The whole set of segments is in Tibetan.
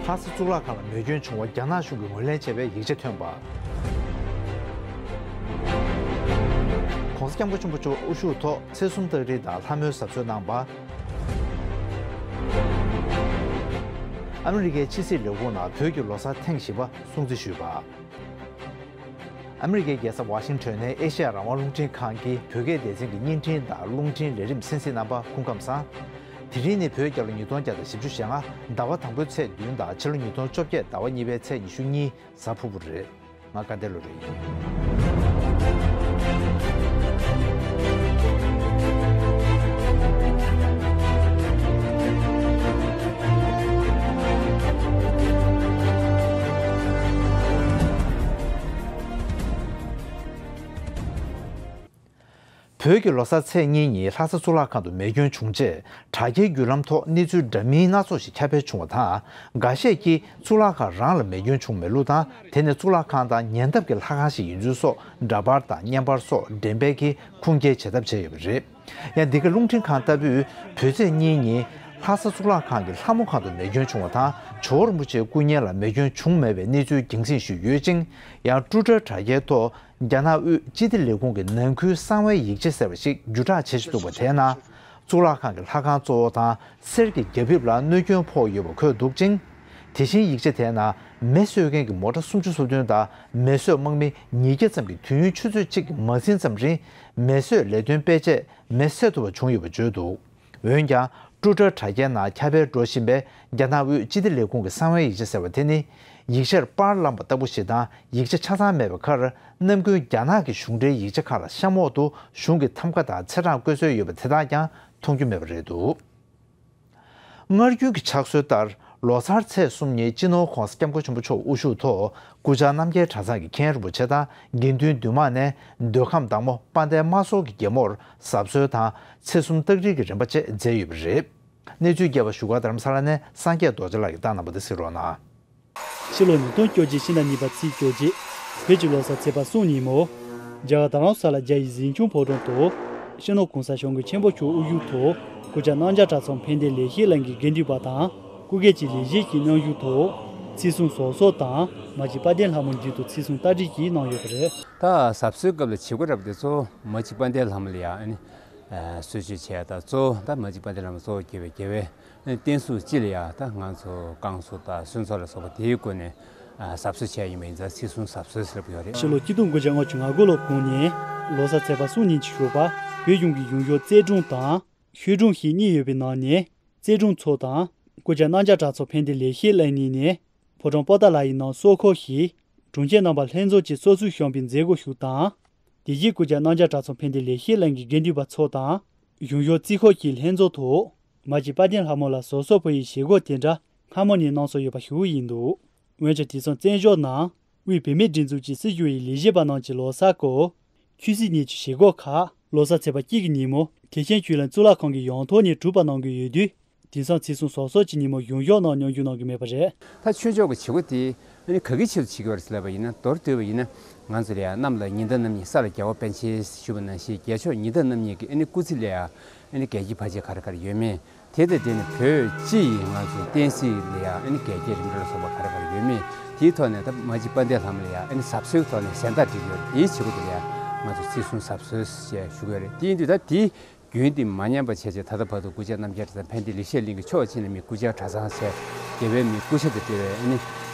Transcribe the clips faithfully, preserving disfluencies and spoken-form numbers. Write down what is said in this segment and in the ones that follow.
ལྷ་ས་གཙུག་ལག་ཁང་ལ་མེ་སྐྱོན་བྱུང་བ་རྒྱ་ནག་གཞུང་གིས་ངོས་ལེན་བྱས་པའི་ཡིག་ཆ་ཐོན་པ། ༸གོང་ས་༸སྐྱབས་མགོན་ཆེན་པོ་མཆོག་དབུ་བཞུགས་ཐོག་ཚེས་གསུམ་སྟག་རིལ་དང་ལྷ་མོའི་གཟབ་གསོལ་གནང་བ། ཨ་མི་རི་ཀའི་ཕྱི་སྲིད་ལས་ཁུངས་ནང་བོད་ཀྱི་ལོ་གསར་ཐེངས་བཞི་པ་སྲུང་བརྩི་ཞུས་པ། ཨ་མི་རི་ཀའི་རྒྱལ་ས་ཝ་ཤིང་ཊོན་ནས་ཨེ་ཤེ་ཡ་རང་དབང་རླུང་འཕྲིན་ཁང་གི་བོད་སྐད་སྡེ་ཚན་གྱི་བརྙན་འཕྲིན་དང་རླུང་འཕྲིན་ལས་རིམ་གསན་གཟིགས་རྣམ་པ་སྐུ་ཁམས་བཟང་། དེ་རིང་ནི་བོད་རྒྱལ་ལོ་ཉིས་སྟོང་བརྒྱ་དང་བཞི་བཅུ་ཞེ་ལྔ་ཟླ་བ་དང་པོའི་ཚེས་བདུན་དང་ཕྱི་ལོ་ཉིས་སྟོང་བཅོ་བརྒྱད་ཟླ་བ་གཉིས་པའི་ཚེས་ཉི་ཤུ་གཉིས་གཟའ་ཕུར་བུ་རེད། ང་དགའ་ལྡན་ལོ་རེད། བོད་ཀྱི་ལོ་གསར་ཚེས་གཉིས་ཉིན་ལྷ་ས་གཙུག་ལག་ཁང་དུ་མེ་སྐྱོན་བྱུང་རྗེས། དྲ་རྒྱའི་བརྒྱུད་ལམ་ཐོག་གནས་ཚུལ་འདྲ་མིན་སྣ་ཚོགས་ཤིག་ཁྱབ་སྤེལ་བྱུང་བ་དང་། འགའ་ཤས་ཀྱིས་གཙུག་ལག་ཁང་རང་ལ་མེ་སྐྱོན་བྱུང་མེད་ལུགས་དང་། དེ་ནི་གཙུག་ལག་ཁང་དང་ཉེ་འདབས་ཀྱི་ལྷ་ཁང་ཞིག་ཡིན་ཚུལ་སོགས་འདྲ་པར་དང་བརྙན་པར་སོགས་འགྲེམས་སྤེལ་གྱིས་ཁུངས་སྐྱེལ་བྱེད་ཐབས་བྱས་ཡོད་པ་རེད། ཡང་འདི་ག་རླུང་འཕྲིན་ཁང་ལྟ་བུས་བོད་ཚེས་གཉིས་ཉིན་ལྷ་ས་གཙུག་ལག་ཁང་གི་ལྷ་མོ་ཁང་དུ་མེ་སྐྱོན་བྱུང་བ་དང་། ཇོ་བོ་རིན་པོ་ཆེའི་སྐུ་བརྙན་ལ་མེ་སྐྱོན་བྱུང་མེད་པའི་གནས་ཚུལ་རྒྱང་སྲིང་ཞུས་ཡོད་ཅིང་། ཡང་ཀྲུ་ཀྲ་དྲ་རྒྱའི་ཐོག་རྒྱ་ནག་དབུས་སྤྱི་བདེ་ལས་ཁུངས་ཀྱི་ནང་ཁུལ་གསང་བའི་ཡིག་ཆ་ཟེར་བ་ཞིག་བརྒྱུད་བསྒྲགས་བྱེད་བཞིན་འདུག་པ། དེས་ན། གཙུག་ལག་ཁང་གི་ལྷ་ཁང་གཙོ་བོ་དང་གསེར་གྱི་རྒྱ་ཕིབས་ལ་གནོད་སྐྱོན་ཕོག་ཡོད་པ་འཁོད་འདུག་ཅིང་། དེ་བཞིན་ཡིག་ཆ་དེའི་ནང་མེ་གསོད་མཁན་གྱི་མོ་ཊ་སུམ་ཅུ་སོ་བདུན་དང་མེ་གསོད་དམག་མི་ཉིས་བརྒྱ་ཙམ་གྱིས་དུས་ཡུན་ཆུ་ཚོད་གཅིག་གི་མ་ཟིན་ཙམ་རིང་མེ་གསོད་ལས་དོན་སྤེལ་རྗེས་མེ་བསད་ཐུབ་པ་བྱུང་ཡོད་པ་བརྗོད་འདུག། འོན་ཀྱང་། ཀྲུ་ཀྲ་དྲ་རྒྱའི་ནང་ཁྱབ་སྤེལ་འགྲོ་བཞིན་པའི་རྒྱ་ནག་དབུས་སྤྱི་བདེ་ལས་ཁུངས་ཀྱི་གསང་བའི་ཡིག་ཆ་ཟེར་བ་དེ་ནི། ཡིག་ཆར་པར་བླངས་པ་ལྟ་བུ་ཞིག་དང་ཡིག་ཆ་ཆ་ཚང་མེད་པའི་ཁར། ནམ་རྒྱུན་རྒྱ་ནག་གི་གཞུང་འབྲེལ་ཡིག་ཆ་ཁག་ལ་གཤམ་འོག་ཏུ་གཞུང་གི་ཐམ་ཀ་དང་ཚེས་གྲངས་བཀོད་སྲོལ་ཡོད་པ་དེ་དག་ཀྱང་མཐོང་རྒྱུ་མེད་པ་རེད་འདུག། སྔར་རྒྱུན་གྱི་ཕྱག་སྲོལ་ལྟར། ལོ་གསར་ཚེས་གསུམ་ཉིན་སྤྱི་ནོར་༸གོང་ས་༸སྐྱབས་མགོན་ཆེན་པོ་མཆོག་དབུ་བཞུགས་ཐོག་སྐུ་བཅར་རྣམ་རྒྱལ་གྲྭ་ཚང་གི་མཁན་རིན་པོ་ཆེ་དང་དགེ་འདུན་འདུས་མང་ནས་མདོ་ཁམས་བདག་མོ་དཔལ་ལྡན་དམག་ཟོར་གྱི་རྒྱལ་མོར་གཟབ་གསོལ་དང་ཚེས་གསུམ་སྟག་རིལ་གྱི་རིམ་པ་བཅས་མཛད་ཡོད་པ་རེད། གནས་ཚུལ་རྒྱས་པ་བཞུགས་སྒར་རྡ་རམ་ས་ལ་ནས་སངས་རྒྱས་རྡོ་རྗེ་ལགས་ཀྱིས་བཏང་གནང་བ་དེ་གཟིགས་རོགས་གནང་། ཕྱི་ལོ་ཉིས་སྟོང་བཅོ་བརྒྱད་ཕྱི་ཟླ་གཉིས་པ་ཚེས་བཅོ་བརྒྱད། བོད་ཀྱི་ལོ་གསར་ཚེས་པ་གསུམ་ཉིན་མོ། རྒྱ་གར་རྡ་རམ་ས་ལ་རྒྱ་ཡི་གཟིམ་ཆུང་ཕོ་བྲང་དུ། སྤྱི་ནོར་༸གོང་ས་༸སྐྱབས་མགོན་ཆེན་པོ་མཆོག་དབུ་བཞུགས་ཐོག་སྐུ་བཅར་རྣམ་རྒྱལ་གྲྭ་ཚང་ཕན་བདེ་ལེགས་བཤད་གླིང་གི་དགེ་འདུན་པ་དང་། སྐུ་སྒེར་གྱི་ལས་བྱེད་ཀྱི་རྣམ་བཞུགས་ཐོག་ཚེས་གསུམ་གཟབ་གསོལ་དང་། མ་གཅིག་དཔལ་ལྡན་ལྷ་མོ་མདུན་དུ་ཚེས་གསུམ་སྟག་རིལ་གྱིས་གནང་ཡོད་པ་རེད། ད་གཟབ་གསོལ་སྐབས་ལ་བྱེད་སྒོ་རབ་དེ་ཚོ་མ་གཅིག་དཔལ་ལྡན་ལྷ་མོ་ལ་ཡང་ཨ་ནི། གསོལ་མཆོད་བྱས་དང་གཙོ་བོ་ད་མ་གཅིག་དཔལ་ལྡན་ལྷ་མོ་གཙོ་བོ་རྒྱལ་བའི་རྒྱལ་བའི་བསྟན་སྲུང་སྤྱི་ལ་ཡང་ད་ང་ཚོ་བསྐང་གསོ་དང་གསོལ་ཚོགས་ལ་སོགས་པ་དེའི་སྒོ་ནས་གཟབ་གསོལ་བྱས་ཡིན་པ་ཡིན་ཙང་ཚེས་གསུམ་གཟབ་གསོལ་ཟེར་བ་ཡོད་རེད། ཕྱི་ལོ་ཆིག་སྟོང་དགུ་བརྒྱ་ལྔ་བཅུ་ང་དགུ་ལོ་གུང་ནས་ལོ་གསར་ཚེས་པ་གསུམ་ཉིན་གྱི་བཞུགས་པ། བོད་གཞུང་གི་གཞུང་ཞབས་རྩེ་དྲུང་དང་ཤོད་དྲུང་ཞེས་གཉིས་ཡོད་པའི་ནང་ནས་རྩེ་དྲུང་མཚོ་དང་སྐུ་བཅར་རྣམ་རྒྱལ་གྲྭ་ཚང་ཕན་བདེ་ལེགས་བཤད་གླིང་གཉིས་ནས་ཕོ་བྲང་པོ་ཏཱ་ལ་ཡི་ནང་གསོལ་འཁོར་ཞིག་དྲུང་ཆེ་རྣམ་པ་ལྷན་འཛོམས་ཀྱིས་གསོལ་ཚིགས་བཤམས་པའི་མཛད་སྒོ་ཞིག་དང་། དེ་རྗེས་སྐུ་བཅར་རྣམ་རྒྱལ་གྲྭ་ཚང་ཕན་བདེ་ལེགས་བཤད་གླིང་གི་དགེ་འདུན་པ་ཚོ་དང་། གཞུང་ཞབས་རྩིས་འཁོར་གྱིས་ལྷན་འཛོམས་ཐོག་མ་གཅིག་དཔལ་ལྡན་ལྷ་མོ་ལ་གཟབ་གསོལ་ཕུལ་བའི་བྱེད་སྒོ་དེ་འདྲ་སྔ་མོ་ནས་གནང་སྲོལ་ཡོད་པ་ཞུ་གི་ཡིན་འདུག། འོན་ཀྱང་དེང་སང་བཙན་བྱོལ་ནང་དབུས་བོད་མིའི་སྒྲིག་འཛུགས་ཀྱི་སྲིད་བྱུས་ཀྱི་ལས་བྱེད་པ་རྣམས་ཀྱིས་ལོ་གསར་སྐོར་ཆོས་སྲིད་གཉིས་ཀྱི་བྱེད་སྒོ་ཁག་ལོ་གསར་ཚེས་པ་གཅིག་གི་ཉིན་མོ་ཐེག་ཆེན་ཆོས་གླིང་གཙུག་ལག་ཁང་གི་ཡང་ཐོག་ནས་གྲུབ་པ་གནང་གི་ཡོད་དུས། དེང་སང་ཚེས་གསུམ་གཟབ་གསོལ་གྱི་ཉིན་མོ་གཞུང་ཞབས་ནང་སྙོམས་སྒྲིག་གནང་གི་མེད་པ་རེད། ད་ཆོས་ཕྱོགས་ཀྱི་བྱེད་སྒོ་དེ་ཨ་ནི་ག་གི་ཆེད་དུ་བྱེད་ཀྱི་ཡོད་རེད་ཟེར་ལབ་པ་ཡིན་ན། མདོར་བསྡུས་པ་ཡིན་ན་ང་ཚོ་ལ་ཡང་གནམ་ལ་ཉི་ཟླ་རྣམ་གཉིས་ས་ལ་རྒྱལ་བ་པཎ་ཆེན་ཞུ་བ་ནང་བཞིན་རྒྱལ་མཆོག་ཉི་ཟླ་རྣམ་གཉིས་ཀྱི་ཨ་ནི་སྐུ་ཚེ་ལ་ཡང་ཨ་ནི་རྒྱལ་གྱི་བར་ཆད་ག་རེ་ག་རེ་ཡོད་མེད། དེ་དང་འབྲེལ་ནས་བོད་སྤྱི་ཡི་ང་ཚོའི་བསྟན་སྲིད་ལ་ཡང་ཨ་ནི་རྒྱལ་གྱི་རིམ་གྲོ་ལ་སོགས་པ་ག་རེ་ག་རེ་ཡོད་མེད། དེའི་ཐོག་ནས་ད་མ་གཅིག་དཔལ་ལྡན་ལྷ་མོ་ལ་ཡང་ཨ་ནི་གཟབ་གསོལ་ཐོག་ནས་གཟེངས་རྟགས་སྒྲིག་ཡོད་རེད། དེའི་བྱེད་སྒོ་དེ་ལ་ཡང་ང་ཚོ་ཚེས་གསུམ་གཟབ་གསོལ་ཞེས་ཞུ་གི་ཡོད་རེད། དེ་ཡིན་དུས་ད་དེའི་རྒྱུན་དེ་མ་ཉམས་པ་བྱས་བྱས་ད་ལྟ་བར་དུ་སྐུ་བཅར་རྣམ་རྒྱལ་གྲྭ་ཚང་ཕན་བདེ་ལེགས་བཤད་གླིང་གི་ཕྱོགས་གཅིག་ནས་མི་སྐུ་བཅར་གྲྭ་ཚང་ཟེར་རྒྱལ་བའི་མི་སྐུ་ཞབས་དང་འབྲེལ་བའི་ཨ་ནི་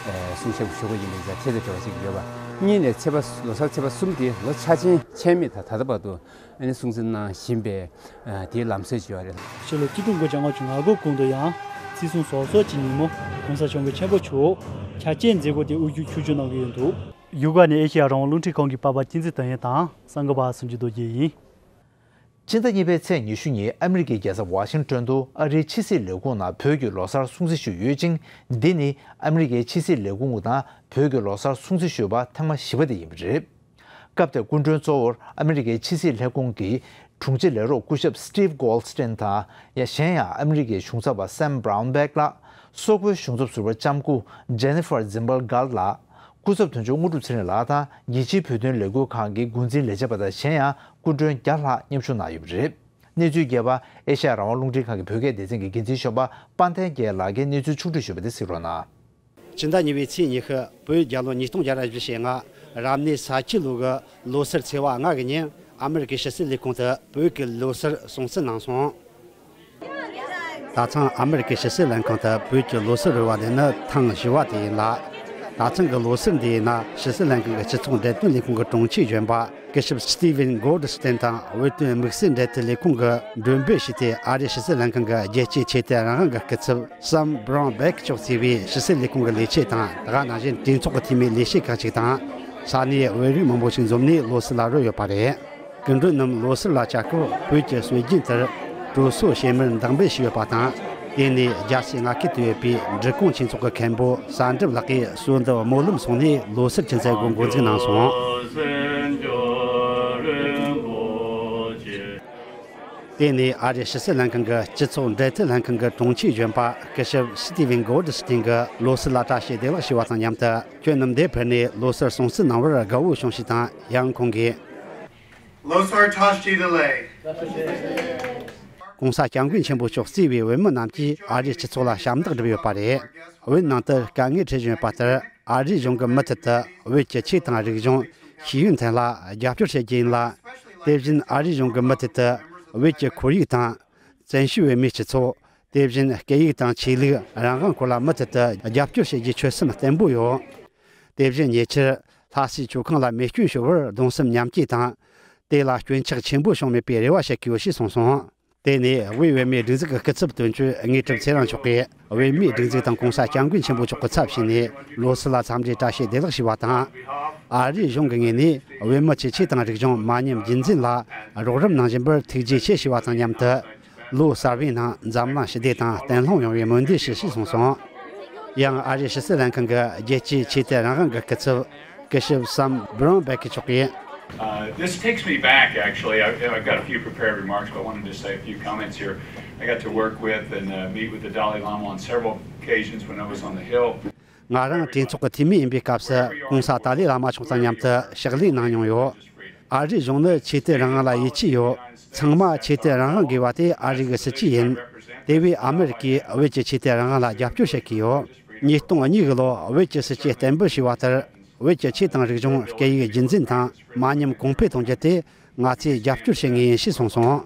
གསུང་ཞབས་ཞུ་སྒོ་ཡིན་པའི་ཡིན་ཙང་དེ་དང་འབྲེལ་བ་ཅིག་ཡོད་པ། གཉིས་ནས་ཚེས་པ་ལོ་གསར་ཚེས་པ་གསུམ་དེ་ལོ་འཆར་ཅན་ཆད་མེད་དང་ད་ལྟ་བར་དུ་ཨ་ནི་སྲུང་བརྩི་གནང་བཞིན་པའི་དེའི་ལམ་སྲོལ་ཅིག་ཡོད་རེད། ཕྱི་ལོ་ཆིག་སྟོང་དགུ་བརྒྱ་ལྔ་བཅུ་ང་དགུ་གོང་དུ་ཡང་ཚེས་གསུམ་གཟབ་གསོལ་གྱི་ཉིན་མོ་༸གོང་ས་༸སྐྱབས་མགོན་ཆེན་པོ་མཆོག་འཆར་ཅན་མཛད་སྒོ་དེ་དབུ་བཞུགས་ཆིབས་བསྒྱུར་གནང་གི་ཡོད་འདུག། བཞུགས་སྒར་ནས་ཨེ་ཤེ་ཡ་རང་དབང་རླུང་འཕྲིན་ཁང་གི་པར་པ་བསྟན་འཛིན་དོན་གཉེར་དང་གསར་འགོད་པ་སུམ་ཅུ་རྡོ་རྗེ་ཡིན། སྤྱི་ཟླ་གཉིས་པའི་ཚེས་ཉི་ཤུ་ཉིན་ཨ་མི་རི་ཀའི་རྒྱལ་ས་ཝ་ཤིང་ཏོན་དུ་ཨ་རིའི་ཕྱི་སྲིད་ལས་ཁུངས་ནང་བོད་ཀྱི་ལོ་གསར་སྲུང་བརྩི་ཞུས་ཡོད་ཅིང་། འདི་ནི་ཨ་མི་རི་ཀའི་ཕྱི་སྲིད་ལས་ཁུངས་ནང་བོད་ཀྱི་ལོ་གསར་སྲུང་བརྩི་ཞུས་པ་ཐེངས་མ་བཞི་པ་དེ་ཡིན་པ་རེད། སྐབས་དེར་སྐུ་མགྲོན་གཙོ་བོར་ཨ་མི་རི་ཀའི་ཕྱི་སྲིད་ལས་ཁུངས་ཀྱི་དྲུང་ཆེ་ལས་རོགས་སྐུ་ཞབས་Steve Goldstein དང་། ཡང་གཞན་ཡང་ཨ་མི་རི་ཀའི་གཞུང་ཚབ་པ་Sam Brownback ལགས། སོག་པོའི་གཞུང་ཚབ་ཟུར་པ་ལྕམ་སྐུ་Jennifer Zimbargal ལགས། སྐུ་ཚབ་དོན་གཅོད་དངོས་གྲུབ་ཚེ་རིང་ལགས་དང་རྒྱལ་སྤྱིའི་བོད་དོན་ལས་འགུལ་ཁང་གི་འགོ་འཛིན་ལས་བྱེད་པ་དང་གཞན་ཡང་སྐུ་མགྲོན་བརྒྱ་ལྷག་མཉམ་ཞུགས་གནང་ཡོད་པ་རེད། གནས་ཚུལ་རྒྱས་པ་ཨེ་ཤ་ཡ་རང་དབང་རླུང་འཕྲིན་ཁང་གི་བོད་སྐད་སྡེ་ཚན་གྱི་འགན་འཛིན་གཞོན་པ་དཔལ་ལྡན་རྒྱལ་ལགས་ཀྱིས་གནས་ཚུལ་ཕྱོགས་བསྒྲིགས་ཞུས་པ་དེ་གཟིགས་རོགས་གནང་ ཕྱི་ཟླ་གཉིས་པའི་ཚེས་ཉི་ཤུ་བོད་རྒྱལ་ལོ་ཉིས་སྟོང་བརྒྱ་ར་བཞི་ཞེ་ལྔ་རབ་གནས་ས་ཁྱི་ལོ་གི་ལོ་སར་ཚེས་པ་ལྔ་གི་ཉིན་ཨ་མེ་རི་ཀའི་ཕྱི་སྲིད་ལས་ཁུངས་དུ་བོད་ཀྱི་ལོ་སར་སྲུང་བརྩི་གནང་སོང་། ད་ཐེངས་ཨ་མེ་རི་ཀའི་ཕྱི་སྲིད་ལྷན་ཁང་དུ་བོད་ཀྱི་ལོ་སར་རོལ་བ་འདི་ནི་ཐེངས་བཞི་བ་དེ་ཡིན་ལ། ད་ཐེངས་ཀྱི་ལོ་སར་འདི་ཡིན་ན་ཕྱི་སྲིད་ལྷན་ཁང་གི་སྤྱི་ཚོགས་འབྲེལ་མཐུད་ལས་ཁུངས་ཀྱི་དྲུང་ཆེ་གཞོན་པ་སྐུ་ཞབས་Steven Goldstein དང་བོད་དོན་དམིགས་བསལ་འབྲེལ་མཐུད་ལས་ཁུངས་ཀྱི་མགྲོན་འབོད་ཞུས་ཏེ། ཨ་རིའི་ཕྱི་སྲིད་ལྷན་ཁང་གི་རྒྱལ་སྤྱིའི་ཆོས་དད་རང་དབང་གི་སྐུ་ཚབ་Sam Brownback མཆོག་གཙོས་པའི་ཕྱི་སྲིད་ལས་ཁུངས་ཀྱི་ལས་བྱེད་དང་། དེ་ག་ནང་བཞིན་གྲོས་ཚོགས་ཀྱི་འཐུས་མི་ལས་བྱེད་ཁག་ཅིག་དང་། ས་གནས་བོད་རིགས་མང་པོ་ཞིག་འཛོམས་ནས་ལོ་སར་ལ་རོལ་ཡོད་པ་རེད། སྐུ་མགྲོན་རྣམས་ལོ་སར་ལ་བཅར་སྐབས་བོད་ཀྱི་སྲོལ་རྒྱུན་ལྟར་དྲོ་གསོལ་ཞལ་མར་འདེགས་འབུལ་ཞུས་ཡོད་པ་དང་། དེ་ནས་རྒྱལ་སྲས་མངའ་ཁུལ་དུ་ཡོད་པའི་འབྲི་གུང་ཆོས་ཚོགས་ཀྱི་མཁན་པོ་གསར་འགྲུབ་ལགས་ཀྱིས་སྲོལ་འདི་སྨོན་ལམ་གསུངས་ནས་ལོ་སར་གྱི་མཛད་སྒོ་འགོ་འཛུགས་གནང་སོང་། དེ་ནས་ཨ་རིའི་ཕྱི་སྲིད་ལྷན་ཁང་གི་སྤྱི་ཚོགས་འབྲེལ་མཐུད་ལྷན་ཁང་གི་དྲུང་ཆེ་གཞོན་པ་སྐུ་ཞབས་Steven Goldstein གྱིས་ལོ་སར་ལ་བཀྲ་ཤིས་བདེ་ལེགས་ཞུས་པ་དང་མཉམ་དུ། ཁྱོད་རྣམས་འདིར་ཕེབས་ནས་ལོ་སར་སྲུང་བརྩི་གནང་བར་དགའ་བོ་བྱུང་ཞེས་དང་། ཡང་ཁོང་གིས། ལོ་སར་བཀྲ་ཤིས་བདེ་ལེགས། ྋགོང་ས་སྐྱབས་མགོན་ཆེན་པོ་མཆོག་གཙོས་པའི་བོད་མི་རྣམས་ཀྱིས་ཨ་རིའི་སྤྱི་ཚོགས་ལ་ཞབས་འདེགས་བསྒྲུབས་ཡོད་པ་རེད། བོད་ནང་དུ་དཀའ་ངལ་འཕྲད་བཞིན་ཡོད་པ་ལྟར། ཨ་རིའི་གཞུང་གི་མུ་མཐུད་དུ་བོད་ཀྱི་ཆོས་དང་རིག་གཞུང་། ཤེས་ཡོན་ཐད་ལ་རྒྱབ་སྐྱོར་བྱེད་རྒྱུ་ཡིན་ལ། དེ་བཞིན་ཨ་རིའི་གཞུང་གི་མུ་མཐུད་དུ་བོད་ཀྱི་ཁོར་ཡུག་དང་། བཙན་བྱོལ་བོད་མིའི་སྤྱི་ཚོགས། དེ་བཞིན་སྐད་ཡིག་དང་ཆོས་ལུགས་རང་དབང་སྐོར་ལ་མུ་མཐུད་དུ་རྒྱབ་སྐྱོར་བྱེད་རྒྱུའི་ཆོད་སེམས་བརྟན་པོ་ཡོད། དེ་བཞིན་ཉེ་ཆར་ལྷ་སའི་ཆོས་ཁང་ལ་མེ་སྐྱོན་ཤོར་བར་གདུང་སེམས་མཉམ་སྐྱེད་དང་། དེ་ལ་སྐྱོན་ཆག་ཆེན་པོ་བྱུང་མེད་པའི་རེ་བ་བྱེད་ཀྱི་ཡོད་ཞེས་གསུངས་སོང་། དེ་ནས་དབུས་བོད་མིའི་སྒྲིག་འཛུགས་ཀྱི་སྐུ་ཚབ་དོན་གཅོད་དངོས་གྲུབ་ཚེ་རིང་མཆོག་གིས་བོད་མིའི་སྒྲིག་འཛུགས་དང་༸གོང་ས་༸སྐྱབས་མགོན་ཆེན་པོ་མཆོག་གི་ཚབ་བྱས་ནས་ལོ་སར་ལ་འཚམས་འདྲིའི་བཀྲ་ཤིས་བདེ་ལེགས་ཞུས་པ་དང་། ཨ་རིའི་གཞུང་གི་ངོས་ནས་བོད་མི་ཚོས་ཆོས་དང་རིག་གཞུང་མ་ཉམས་རྒྱུན་འཛིན་ལ་རོགས་རམ་གནང་བཞིན་པར་ཐུགས་རྗེ་ཆེ་ཞུས་པ་དང་མཉམ་དུ། ལོ་གསར་བའི་ནང་འཛམ་གླིང་ཞི་བདེ་དང་བརྟན་ལྷིང་ཡོང་བའི་སྨོན་འདུན་ཞུ་ཞེས་གསུངས་སོང་། ཡང་ཨ་རིའི་ཕྱི་སྲིད་ལྷན་ཁང་གི་རྒྱལ་སྤྱིའི་ཆོས་དད་རང་དབང་གི་སྐུ་ཚབ་སྐུ་ཞབས་Sam Brownback མཆོག་གིས། Uh, this takes me back, actually. I, I've got a few prepared remarks, but I wanted to say a few comments here. I got to work with and uh, meet with the Dalai Lama on several occasions when I was on the Hill. ང་རང་གྲོས་ཚོགས་ཀྱི་འཐུས་མི་ཡིན་པའི་སྐབས་སུ་༸གོང་ས་ཏཱ་ལའི་བླ་མ་མཆོག་དང་མཉམ་དུ་ཕྱག་ལས་གནང་མྱོང་ཡོད། ཨ་རིའི་གཞུང་ནི་ཆོས་དད་རང་དབང་ལ་ཡིད་ཆེས་ཡོད། ཚང་མ་ཆོས་དད་རང་དབང་དགོས་པ་དེ་ཨ་རི་གི་སྲིད་ཇུས་ཡིན། དེ་བས་ཨ་མི་རི་ཀས་བོད་ཀྱི་ཆོས་དད་རང་དབང་ལ་རྒྱབ་སྐྱོར་བྱེད་ཀྱི་ཡོད། ཉིས་སྟོང་གཉིས་གི་ལོ་བོད་ཀྱི་སྲིད་ཇུས་གཏན་འབེབས་བྱས་པ་ལྟར། བོད་ཀྱི་ཆོས་དང་རིག་གཞུང་། སྐད་ཡིག་རྒྱུན་འཛིན་དང་མ་ཉམས་གོང་འཕེལ་གཏོང་རྒྱུ་དེ་ང་ཚོས་རྒྱབ་སྐྱོར་བྱེད་ངེས་ཡིན་ཞེས་གསུངས་སོང་།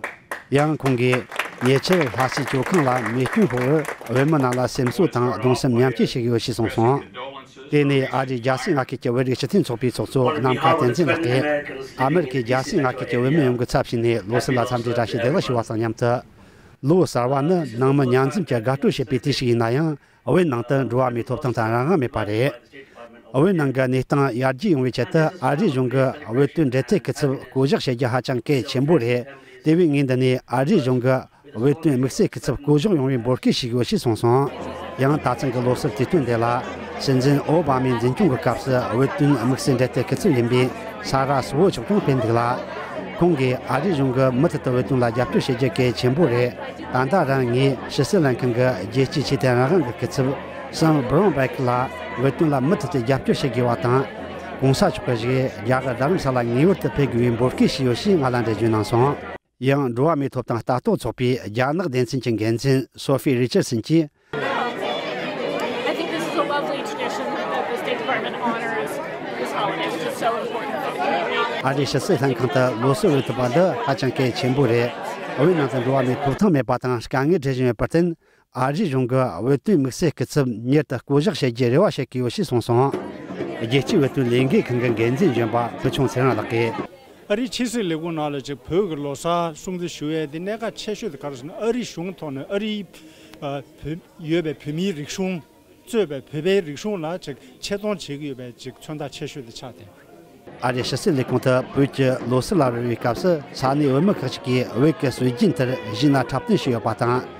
ཡང་ཁོང་གིས་ཉེ་ཆར་ལྷ་སའི་ཇོ་ཁང་ལ་མེ་སྐྱོན་ཕོག་པར་བོད་མི་རྣམས་ལ་སེམས་གསོ་དང་གདུང་སེམས་མཉམ་སྐྱེད་ཞུ་གི་ཡོད་ཞེས་གསུངས་སོང་། དེ་ནས་ཨ་རིའི་རྒྱལ་སྲས་མངའ་ཁུལ་གྱི་བོད་རིགས་སྤྱི་མཐུན་ཚོགས་པའི་ཚོགས་གཙོ་ནམ་མཁའ་བསྟན་འཛིན་ལགས་ཀྱིས་ཨ་མེ་རི་ཁའི་རྒྱལ་སྲས་མངའ་ཁུལ་གྱི་བོད་མི་ཡོངས་ཀྱི་ཚབ་བྱས་ནས་ལོ་གསར་ལ་འཚམས་འདྲི་བཀྲ་ཤིས་བདེ་ལེགས་ཞུ་བ་དང་མཉམ་དུ། ལོ་གསར་བ་ནི་ནང་མི་མཉམ་འཛོམས་ཀྱི་དགའ་སྤྲོ་བྱེད་པའི་དུས་ཤིག་ཡིན་ན་ཡང་། བོད་ནང་དུ་འགྲོ་བ་མིའི་ཐོབ་ཐང་དང་རང་དབང་མེད་པ་རེད། བོད་ནང་གི་གནས་སྟངས་ཡར་རྒྱས་ཡོང་བའི་ཆེད་དུ་ཨ་རིའི་གཞུང་གི་བོད་དོན་འབྲེལ་མཐུད་སྐུ་ཚབ་བསྐོ་གཞག་བྱེད་རྒྱུ་ཧ་ཅང་གལ་ཆེན་པོ་རེད། དེ་བས་ངས་འདི་ནས་ཨ་རིའི་གཞུང་གི་བོད་དོན་དམིགས་བསལ་སྐུ་ཚབ་བསྐོ་གཞག་ཡོང་བའི་འབོད་སྐུལ་ཞུ་གི་ཡོད་ཞེས་གསུངས་སོང་། ཡང་ད་ཐེངས་ཀྱི་ལོ་གསར་དུས་སྟོན་དེ་ལ་སྲིད་འཛིན་ཨོ་བྷ་མའི་འཛིན་སྐྱོང་གི་སྐབས་སུ་བོད་དོན་དམིགས་བསལ་འབྲེལ་མཐུད་སྐུ་ཚབ་ཡིན་པའི་ས་རཱ་སུ་ཝོ་མཆོག་ཀྱང་ཕེབས་འདུག་ལ། ཁོང་གིས་ཨ་རིའི་གཞུང་གིས་མུ་མཐུད་དུ་བོད་དོན་ལ་རྒྱབ་སྐྱོར་བྱེད་རྒྱུ་གལ་ཆེན་པོ་རེད། ད་ལྟ་རང་ངས་ཕྱི་སྲིད་ལྷན་ཁང་གི་རྒྱལ་སྤྱིའི་ཆོས་དད་རང་དབང་གི་སྐུ་ཚབ་Sam Brownback ལ་བོད་དོན་ལ་མུ་མཐུད་དུ་རྒྱབ་སྐྱོར་བྱེད་དགོས་པ་དང་། ྋགོང་ས་མཆོག་གི་བཞུགས་རྒྱ་གར་རྡ་རམ་ས་ལ་ངེས་པར་དུ་ཕེབས་དགོས་པའི་འབོད་སྐུལ་ཞུས་ཡོད་ཞེས་ང་ལ་འགྲེལ་བརྗོད་གནང་སོང་། ཡང་འགྲོ་བ་མིའི་ཐོབ་ཐང་ལྟ་རྟོག་ཚོགས་པའི་རྒྱ་ནག་སྡེ་ཚན་གྱི་འགན་འཛིན་Sophie Richardson གྱིས། I think this is a lovely tradition that the State Department honors this holiday, which is so important for the community. ཨ་རིའི་ཕྱི་སྲིད་ལྷན་ཁང་དུ་ལོ་གསར་རོལ་ཐུབ་པ་འདི་ཧ་ཅང་གལ་ཆེན་པོ་རེད། བོད་ནང་དུ་འགྲོ་བ་མིའི་ཐོབ་ཐང་མེད་པ་དང་དཀའ་ངལ་འཕྲད་བཞིན་ཡོད་པར་བརྟེན། ཨ་རིའི་གཞུང་གིས་བོད་དོན་དམིགས་བསལ་སྐུ་ཚབ་མྱུར་དུ་བསྐོ་གཞག་བྱེད་རྒྱུའི་རེ་བ་བྱེད་ཀྱི་ཡོད་ཞེས་གསུངས་སོང་། རྒྱལ་སྤྱིའི་བོད་དོན་ལས་འགུལ་ཁང་གི་འགན་འཛིན་གཞོན་པ་ཕུལ་བྱུང་ཚེ་རིང་ལགས་ཀྱིས། ཨ་རིའི་ཕྱི་སྲིད་ལས་ཁུངས་ནང་ལ་ཅིག་བོད་ཀྱི་ལོ་གསར་སྲུང་བརྩི་ཞུ་ཡས་དེ་གནད་འགག་ཆེ་ཤོས་དེ་ག་རེ་ཟེར་ན། ཨ་རིའི་གཞུང་ཐོག་ནས་ཨ་རིའི་ཨ་བོད་ཡོད་པའི་བོད་མིའི་རིག་གཞུང་གཙོས་པའི་བོད་པའི་རིག་གཞུང་ལ་ཅིག་ཆེད་གཏོང་བྱེད་ཀྱི་ཡོད་པའི་ཅིག་མཚོན་རྟགས་ཆེ་ཤོས་དེ་ཆགས་ཏེ། ཨ་རིའི་ཕྱི་སྲིད་ལས་ཁུངས་དུ་བོད་ཀྱི་ལོ་གསར་ལ་རོལ་བའི་སྐབས་སུ་ས་གནས་བོད་མི་ཁག་ཅིག་གིས་བོད་ཀྱི་སྲོལ་རྒྱུན་ལྟར་གཞས་སྣ་འཁྲབ་སྟོན་ཞུས་ཡོད་པ་དང་།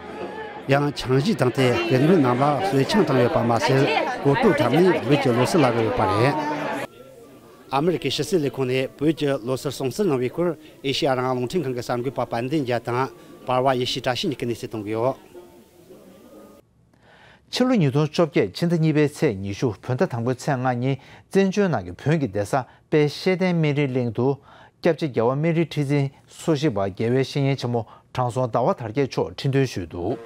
ཡང་འཆང་གཞས་བཏང་སྟེ་སྐུ་མགྲོན་རྣམས་ལ་གསོལ་ཆང་དྲངས་ཡོད་པ་མ་ཟད། གོ་ཐོས་འཁྲབ་ནས་བོད་ཀྱི་ལོ་གསར་ལ་རོལ་ཡོད་པ་རེད། ཨ་མི་རི་ཀའི་ཕྱི་སྲིད་ལས་ཁུངས་ནས་བོད་ཀྱི་ལོ་གསར་སྲུང་བརྩི་གནང་བའི་སྐོར་ཨེ་ཤེ་ཡ་རང་དབང་རླུང་འཕྲིན་ཁང་གི་གསར་འགོད་པ་དཔལ་ལྡན་རྒྱལ་དང་པར་བ་ཡེ་ཤེས་བཀྲ་ཤིས་གཉིས་ཀྱིས་གནས་ཚུལ་གཏོང་གི་ཡོད། ཕྱི་ལོ་ཉིས་སྟོང་བཅོ་བརྒྱད་ཕྱི་ཟླ་གཉིས་པའི་ཚེས་ཉི་ཤུ་བོད་ཟླ་དང་པོའི་ཚེས་ལྔ་ཉིན། བཙན་བྱོལ་ནང་གི་བོན་གྱི་གདན་ས་དཔལ་ཤེས་ལྡན་སྨན་རིའི་གླིང་དུ་སྐྱབས་རྗེ་རྒྱལ་བ་སྨན་རིའི་ཁྲི་འཛིན་སོ་བཞི་པ་རྒྱལ་བའི་བཤེས་གཉེན་ཆེན་མོ་དྲང་སྲོང་ཟླ་བ་དར་རྒྱས་མཆོག་ཁྲི་འདོན་ཞུས་འདུག།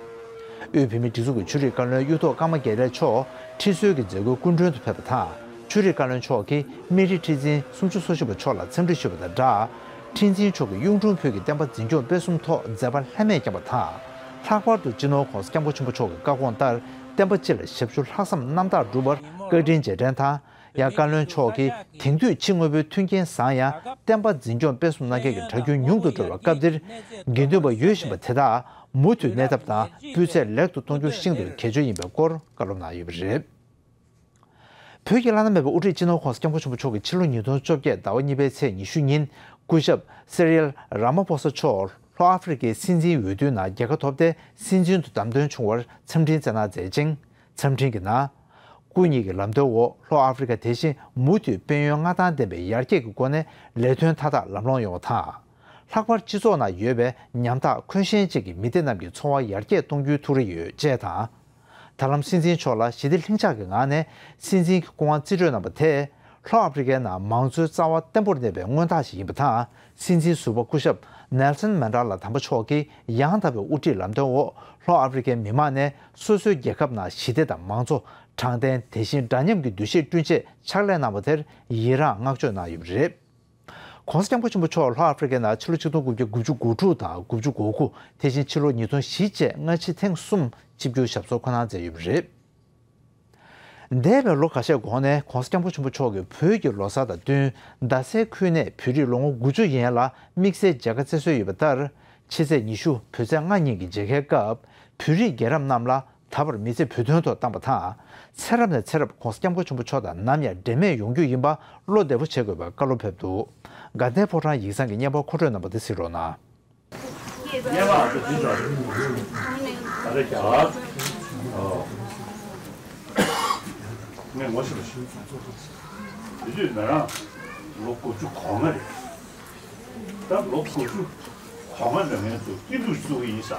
དབུས་བོད་མིའི་སྒྲིག་འཛུགས་ཀྱི་ཆོས་རིག་བཀའ་བློན་གཡུ་ཐོག་ཀརྨ་དགེ་ལེགས་མཆོག་ཁྲི་གསོལ་གྱི་མཛད་སྒོའི་སྐུ་མགྲོན་དུ་ཕེབས་པ་དང་། ཆོས་རིག་བཀའ་བློན་མཆོག་གིས་སྨན་རི་ཁྲི་འཛིན་སུམ་ཅུ་སོ་བཞི་པ་མཆོག་ལ་འཚམས་འདྲི་ཞུས་པ་དང་སྦྲགས། ཁྲི་འཛིན་མཆོག་གིས་གཡུང་དྲུང་བོད་ཀྱི་བསྟན་པ་འཛིན་སྐྱོང་སྤེལ་གསུམ་ཐོག་མཛད་པ་ལྷད་མེད་བསྐྱངས་པ་དང་། ལྷག་པར་དུ་སྤྱི་ནོར་༸གོང་ས་༸སྐྱབས་མགོན་ཆེན་པོ་མཆོག་གི་བཀའ་དགོངས་ལྟར་བསྟན་པ་སྤྱི་ལ་ཞབས་ཞུ་ལྷག་བསམ་རྣམ་དག་བསྒྲུབ་པར་བཀའ་དྲིན་རྗེས་དྲན་དང་། ཡང་བཀའ་བློན་མཆོག་གིས་དེང་དུས་ཕྱི་དངོས་པོའི་མཐུན་རྐྱེན་བཟང་ཡང་བསྟན་པ་འཛིན་སྐྱོང་སྤེལ་གསུམ་གནང་མཁན་གྱི་གྲྭ་རྒྱུན་ཉུང་དུ་འགྲོ་བའི་སྐབས་འདིར། དགེ་འདུན་པ་ཡོད་བཞིན་པ་དེ་དག་མུ་མཐུད་གནས་ཐབས་དང་སྤུས་ཚད་ལེགས་སུ་གཏོང་རྒྱུ་ཤིན་ཏུ་གལ་ཆེན་ཡིན་པའི་སྐོར་བཀའ་སློབ་གནང་ཡོད་པ་རེད། བོད་ཀྱི་བླ་ན་མེད་པའི་དབུ་ཁྲིད་སྤྱི་ནོར་༸གོང་ས་༸སྐྱབས་མགོན་ཆེན་པོ་མཆོག་གིས་ཕྱི་ལོ་ཉིས་སྟོང་བཅོ་བརྒྱད་ཟླ་བ་གཉིས་པའི་ཚེས་ཉི་ཤུ་ཉིན་སྐུ་ཞབས་སི་རིལ་ར་མ་ཕོ་ས་མཆོག་ལྷོ་ཨ་ཧྥེ་རི་ཁའི་སྲིད་འཛིན་འོས་བསྡུའི་ནང་རྒྱལ་ཁ་ཐོབ་སྟེ་སྲིད་འཛིན་དུ་བདམས་ཐོན་བྱུང་བར་འཚམས་འཕྲིན་བསྩལ་གནང་མཛད་ཅིང་། འཚམས་འཕྲིན་གྱི་ནང་། སྐུ་ཉིད་ཀྱི་ལམ་སྟོན་འོག་ལྷོ་ཨ་ཧྥེ་རི་ཁ་དེ་བཞིན་མུ་མཐུད་དཔལ་ཡོན་མངའ་ཐང་ལྡན་པའི་ཡར་རྒྱས་ཀྱི་སྒོ་ནས་ལས་དོན་མཐའ་དག་ལམ་ལྷོང་ཡོང་བ་དང་། ལྷག་པར་སྤྱི་ཚོགས་ནང་ཡོད་པའི་ཉམ་ཐག་འཁོན་ཞན་ཅན་གྱི་མི་སྡེ་རྣམས་ཀྱི་འཚོ་བ་ཡར་རྒྱས་གཏོང་རྒྱུའི་ཐུགས་རེ་ཡོད་ཅེས་དང་། ད་ལམ་སྲིད་འཛིན་མཆོག་ལ་ཞི་བདེ་ལྷིང་འཇགས་ཀྱི་ངང་ནས་སྲིད་འཛིན་གྱི་སྐུ་དབང་རྩིས་སྤྲོད་གནང་པ་དེས། ལྷོ་ཨ་ཧྥེ་རི་ཁའི་ནང་མང་གཙོའི་རྩ་བ་བརྟན་པོར་གནས་པའི་མངོན་རྟགས་ཤིག་ཡིན་པ་དང་། སྲིད་འཛིན་ཟུར་པ་སྐུ་ཞབས་ནེལ་སན་མན་ཌེ་ལ་དམ་པ་མཆོག་གིས་ཡང་དག་པའི་དབུ་ཁྲིད་ལམ་སྟོན་འོག་ལྷོ་ཨ་ཧྥེ་རི་ཁའི་མི་མང་ནས་སོ་སོའི་རྒྱལ་ཁབ་ནང་ཞི་བདེ་དང་མང་གཙོ། དྲང་བདེན། དེ་བཞིན་འདྲ་མཉམ་གྱི་འདུ་ཤེས་བསྐྲུན་ཆེད་ཕྱག་ལས་གནང་བ་དེར་ཡི་རངས་བསྔགས་བརྗོད་གནང་ཡོད་པ་རེད། ༸གོང་ས་༸སྐྱབས་མགོན་ཆེན་པོ་མཆོག་ལྷོ་ཨ་ཧྥེ་རི་ཁའི་ནང་ཕྱི་ལོ་ཆིག་སྟོང་དགུ་བརྒྱ་དགུ་བཅུ་གོ་དྲུག་དང་དགུ་བཅུ་གོ་དགུ། དེ་བཞིན་ཕྱི་ལོ་ཉིས་སྟོང་བཞི་བཅས་སྔ་ཕྱི་ཐེངས་གསུམ་ཆིབས་བསྒྱུར་ཞབས་སོར་འཁོད་གནང་མཛད་ཡོད་པ་རེད། འདས་པའི་ལོ་ཁ་ཤས་གོང་ནས་༸གོང་ས་༸སྐྱབས་མགོན་ཆེན་པོ་མཆོག་གིས་བོད་ཀྱི་ལོ་གསར་དང་བསྟུན། རྡ་སའི་ཁུལ་ནས་བོད་རིགས་ལོ་ངོ་དགུ་བཅུ་ཡན་ལ་དམིགས་བསལ་མཇལ་ཁ་བསྩལ་སྲོལ་ཡོད་པ་ལྟར། ཕྱི་ཚེས་ཉི་ཤུ་བོད་ཚེས་ལྔ་ཉིན་གྱི་མཇལ་ཁའི་སྐབས། བོད་རིགས་རྒན་རབས་རྣམས་ལ་ད་བར་མི་ཚེ་བོད་དོན་ཐོག་བཏང་པ་དང་། ཚེ་རབས་ནས་ཚེ་རབས་༸གོང་ས་༸སྐྱབས་མགོན་ཆེན་པོ་མཆོག་དང་ནམ་ཡང་འབྲལ་མེད་ཡོང་རྒྱུ་ཡིན་པ་བློ་བདེ་པོ་བྱེད་དགོས་པའི་བཀའ་སློབ་ཕེབས་འདུག་དགའ་ལྡན་ཕོ་བྲང་ཡིག་ཚང་གི་བརྙན་པར་མཁོ་སྤྲོད་རྣམ་པ་དེ་གཟིགས་རོགས་གནང་། སྔོན་མ་ཨ་ཚོ་འཛིན་གྲྭ་ད་ལྟ་རྒྱ་གར་ཨོ་ངས་ངོ་ཤེས་པ་ཞིག་དེ་དུས་ང་རང་ལོ་དགུ་བཅུ་གོ་ལྔ་རེད། ད་ལོ་དགུ་བཅུ་གོ་ལྔ་འདྲ་མིན་དུ་སྐྱིད་སྡུག་བཙུགས་ཀྱི་ཡིན་ས་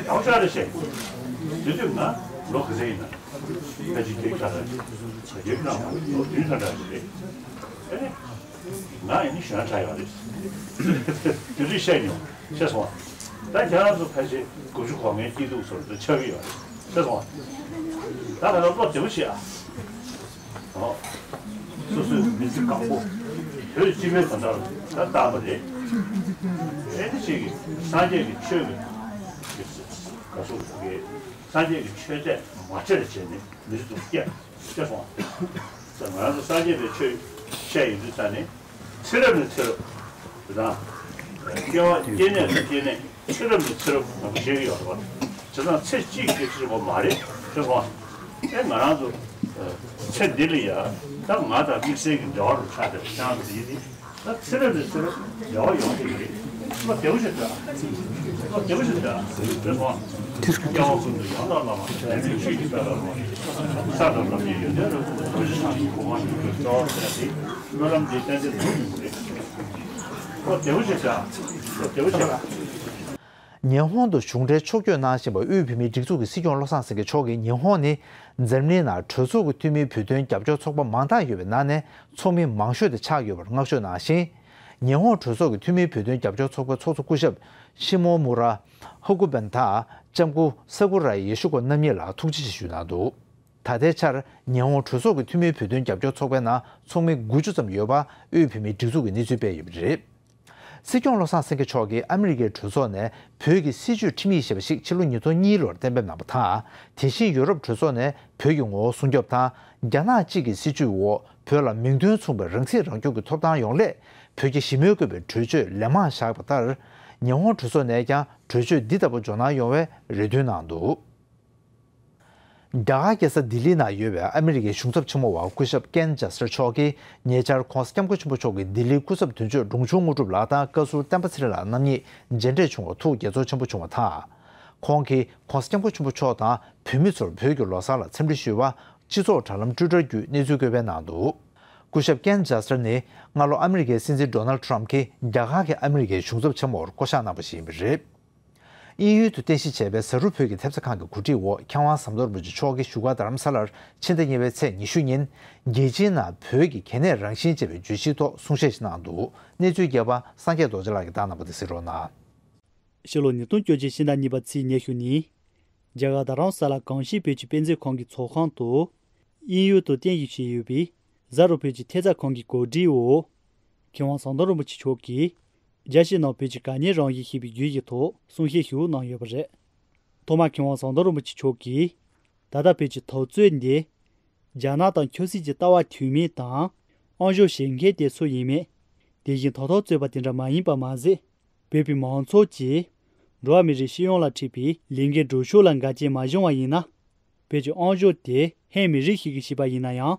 ཡག་ཤག་རེད་བཤད། དེ་དུས་ང་ལོ་ག་ཚོད་ཡིན་ན་ད་ཅི་དེ་ཁ་ལ་ག་གེ་ནང་ལོ་བདུན་ཙམ་འདྲ་ཞིག་རེད། ཨེ་ནི། ང་ཡིན་ནི་གཞོན་དྲགས་ཡོད་རེད། དེ་དུས་བཤད་མྱོང་། ཤེས་སོང་ང་། ད་ཁྱེད་རང་ཚོ་ཕལ་ཆེར་དགུ་བཅུ་གོ་ལྔའི་སྐྱིད་སྡུག་ཚོར་དུ་ཆགས་ཀྱི་ཡོད་རེད། ཤེས་སོང་ང་། ད་ང་ཚོ་བློ་བདེ་པོ་བྱེད་ཨ། ཨོ། སོ་སོའི་མི་ཚེ་གང་པོ་བོད་སྤྱི་པའི་དོན་དག་ལ་ད་བཏང་བ་རེད། ཨེ་ནི་ཅིག་གིས་སངས་རྒྱས་ཀྱི་ཆོས་ཀྱི་ག་སུ་གི་སངས་རྒྱས་ཀྱི་ཆོས་དད་མ་བྱས་ལ་བྱས་ནས་མི་ཚེ་སྡུག་སྐྱེལ། ཤེས་སོང་། ང་རང་ཚོ་སངས་རྒྱས་པའི་ཆོས་བཤད་ཡོང་དུས་ཙ་ནས་ཚེ་རབས་ནས་ཚེ་རབས་དེ་དང་། སྐྱེ་བ་སྐྱེ་གནས་ནས་སྐྱེ་གནས་ཚེ་རབས་ནས་ཚེ་རབས་མང་པོ་བཤད་ཀྱི་ཡོད་རེད་བ། བྱས་ཙང་ཚེ་གཅིག་གི་ཚེ་རབས་མ་རེད། ཤེས་སོང་། ཨེ་ང་རང་ཚོ་ཚེ་འདི་ལ་ཡ་ད་ང་དང་དམིགས་བསལ་གྱི་འབྲེལ་བ་རུ་ཆགས་བསྡད་པ་ཅང་ཡིན་ནི། ད་ཚེ་རབས་ནས་ཚེ་རབས་འབྲེལ་བ་ཡོང་གི་རེད། བློ་བདེ་པོ་ཞིག་སྡོད། བློ་བདེ་པོ་ཞིག་སྡོད། དེ་སོང་། སྐྱེ་བ་ཀུན་ཏུ་ཡང་དག་བླ་མ་དེ་ནི་ཆོས་ཀྱི་དཔལ་ལ་རོལ། ས་དང་ལམ་གྱི་ཡོན་ཏན་རབ་ཏུ་རྡོ་རྗེ་འཆང་གི་གོ་འཕང་ཐོབ་པའི་རྩ་བ་ཟེར་ཏེ། སྨོན་ལམ་འདི་ཏན་ཏན་འགྲུབ་ཡོང་གི་རེད། བློ་བདེ་པོ་ཞིག་སྡོད། བློ་བདེ་པོ་ཞིག་སྡོད། ཉི་ཧོང་དུ་གཞུང་འབྲེལ་ཕྱོགས་བསྐྱོད་གནང་བཞིན་པ་དབུས་བོད་མིའི་སྒྲིག་འཛུགས་ཀྱི་སྲིད་སྐྱོང་བློ་བཟང་སེང་གེ་མཆོག་གིས་ཉི་ཧོང་ནི་འཛམ་གླིང་ནང་གྲོས་ཚོགས་ཀྱི་འཐུས་མིའི་བོད་དོན་རྒྱབ་སྐྱོར་ཚོགས་པ་མང་དག་ཡོད་པའི་ནང་ནས་ཚོགས་མི་མང་ཤོས་དེ་ཆགས་ཡོད་པར་བསྔགས་བརྗོད་གནང་ཞིང་། ཉི་ཧོང་གྲོས་ཚོགས་ཀྱི་འཐུས་མིའི་བོད་དོན་རྒྱབ་སྐྱོར་ཚོགས་པའི་ཚོགས་གཙོ་སྐུ་ཞབས་ཤི་མོ་མུ་ར་ཧ་ཀུ་བན་དང་ལྕམ་སྐུ་ས་ཀུ་ར་ཡེ་ཤུ་ཀོ་རྣམ་གཉིས་ལ་ཐུགས་རྗེ་ཆེ་ཞུས་གནང་འདུག་ད་ལྟའི་ཆར་ཉི་ཧོང་གྲོས་ཚོགས་ཀྱི་འཐུས་མིའི་བོད་དོན་རྒྱབ་སྐྱོར་ཚོགས་པའི་ནང་ཚོགས་མི་དགུ་བཅུ་ཙམ་ཡོད་པ་དབུས་བོད་མིའི་སྒྲིག་འཛུགས་ཀྱིས་གནས་ཚུལ་སྤེལ་ཡོད་པ་རེད། སྲིད་སྐྱོང་བློ་བཟང་སེང་གེ་མཆོག་གིས་ཨ་མི་རི་ཀའི་གྲོས་ཚོགས་ནས་བོད་ཀྱི་སྲིད་བྱུས་ཁྲིམས་ཡིག་ཞེས་པ་ཞིག་ཕྱི་ལོ་ཉིས་སྟོང་གཉིས་ལོར་གཏན་འབེབས་གནང་བ་དང་། དེ་བཞིན་ཡོ་རོབ་གྲོས་ཚོགས་ནས་བོད་ཀྱི་ངོ་བོ་སྲུང་སྐྱོབ་དང་། རྒྱ་ནག་གཅིག་གི་སྲིད་བྱུས་འོག་བོད་ལ་མིང་དོན་མཚུངས་པའི་རང་སྲིད་རང་སྐྱོང་གི་ཐོབ་ཐང་ཡོང་སླད། བོད་ཀྱི་ཞི་མོལ་དགོས་པའི་གྲོས་ཆོད་ལན་མང་བཞག་པ་ལྟར། ཉི་ཧོང་གྲོས་ཚོགས་ནས་ཀྱང་གྲོས་ཆོད་འདི་ལྟ་བུ་འཇོག་གནང་ཡོང་བའི་རེ་འདུན་གནང་འདུག་རྒྱ་གར་རྒྱལ་ས་ལྡི་ལི་ནང་ཡོད་པའི་ཨ་མི་རི་ཀའི་གཞུང་ཚབ་ཆེན་མོ་བ་སྐུ་ཞབས་ཀེན་ཇཱ་སར་མཆོག་གིས་ཉེ་ཆར་༸གོང་ས་༸སྐྱབས་མགོན་ཆེན་པོ་མཆོག་གི་ལྡི་ལིའི་སྐུ་ཚབ་དོན་གཅོད་འབྲོང་ཆུང་དངོས་གྲུབ་ལགས་དང་བཀའ་ཟུར་བསྟན་པ་ཚེ་རིང་ལགས་རྣམ་གཉིས་མཇལ་འཕྲད་བྱུང་བར་ཐུགས་དགྱེས་ཚོར་ཆེན་པོ་བྱུང་བ་དང་། ཁོང་གིས་༸གོང་ས་༸སྐྱབས་མགོན་ཆེན་པོ་མཆོག་དང་བོད་མི་ཚོར་བོད་ཀྱི་ལོ་གསར་ལ་འཚམས་འདྲི་ཞུས་པ་སྤྱི་ཚོགས་དྲ་ལམ་ཊུའི་ཊར་བརྒྱུད་གནས་ཚུལ་བཀོད་སྤེལ་གནང་འདུག་སྐུ་ཞབས་ཀེན་ཇཱ་སར་ནི་སྔ་ལོ་ཨ་མི་རི་ཀའི་སྲིད་འཛིན་ཌོ་ནལ་ཌི་ཊརམ་གྱིས་རྒྱ་གར་གྱི་ཨ་མི་རི་ཀའི་གཞུང་ཚབ་ཆེན་མོར་བསྐོ་གཞག་གནང་བ་ཞིག་ཡིན་པ་རེད། དབྱིན་ཡུལ་དུ་རྟེན་གཞི་བྱས་པའི་ཟ་རུ་བོད་ཀྱི་ཐེབས་རྩ་ཁང་གི་གོ་སྒྲིག་འོག་མཁས་དབང་ཟམ་གདོང་རིན་པོ་ཆེ་མཆོག་གིས་བཞུགས་སྒར་རྡ་རམ་ས་ལར་ཕྱི་ཟླ་གཉིས་པའི་ཚེས་ཉི་ཤུ་ཉིན་རྒྱལ་སྤྱིའི་ནང་བོད་ཀྱི་གལ་གནད་རང་བཞིན་ཅེས་པའི་བརྗོད་གཞིའི་ཐོག་གསུང་བཤད་ཞིག་གནང་འདུག་གནས་ཚུལ་རྒྱས་པ་སངས་རྒྱས་རྡོ་རྗེ་ལགས་ཀྱིས་བཏང་གནང་བ་དེ་གཟིགས་རོགས་གནང་། ཕྱི་ལོ་ཉིས་སྟོང་བཅོ་གཅིག་ཕྱི་ཟླ་གཉིས་པ་ཚེས་ཉི་ཤུ་ཉིན། རྒྱ་གར་རྡ་རམ་ས་ལ་གངས་སྐྱིད་བོད་ཀྱི་དཔེ་མཛོད་ཁང་གི་ཚོགས་ཁང་དུ། དབྱིན་ཡུལ་དུ་རྟེན་གཞི་བྱས་ཡོད་པའི་གཟའ་རུ་བོད་ཀྱི་ཐེབས་རྩ་ཁང་གི་གོ་སྒྲིག་འོག་མཁས་དབང་ཟམ་གདོང་རིན་པོ་ཆེ་མཆོག་གིས། རྒྱལ་སྤྱིའི་ནང་བོད་ཀྱི་དགའ་ཉེ་རང་བཞིན་ཞེས་པའི་བརྗོད་གཞིའི་ཐོག་གསུང་བཤད་ཞིག་གནང་ཡོད་པ་རེད། ཐོག་མར་མཁས་དབང་ཟམ་གདོང་རིན་པོ་ཆེ་མཆོག་གིས། ད་ལྟ་བོད་ཀྱི་འཐབ་རྩོད་འདི། རྒྱ་ནག་དང་ཆབ་སྲིད་ཀྱི་ལྟ་བ་མཐུན་མིན་དང་། དབང་ཤུགས་བཞེས་མཁན་དེ་སུ་ཡིན་མིན། དེ་བཞིན་ད་ཐོག་རྩོད་པ་དེ་འདྲ་མ་ཡིན་པ་མ་ཟད། བོད་པའི་མང་ཚོགས་ཀྱིས། འགྲོ་བ་མི་རིགས་སྤྱི་ཡོངས་ལ་འཁྲི་བའི་ལས་འགན་སྒྲུབ་ཕྱོགས་ལ་འགལ་རྐྱེན་མ་བྱུང་བ་ཡིན་ན། བོད་ཀྱི་དབང་ཤུགས་དེ་ཧན་མི་རིགས་ཤིག་གིས་བཤིག་པ་ཡིན་ན་ཡང་།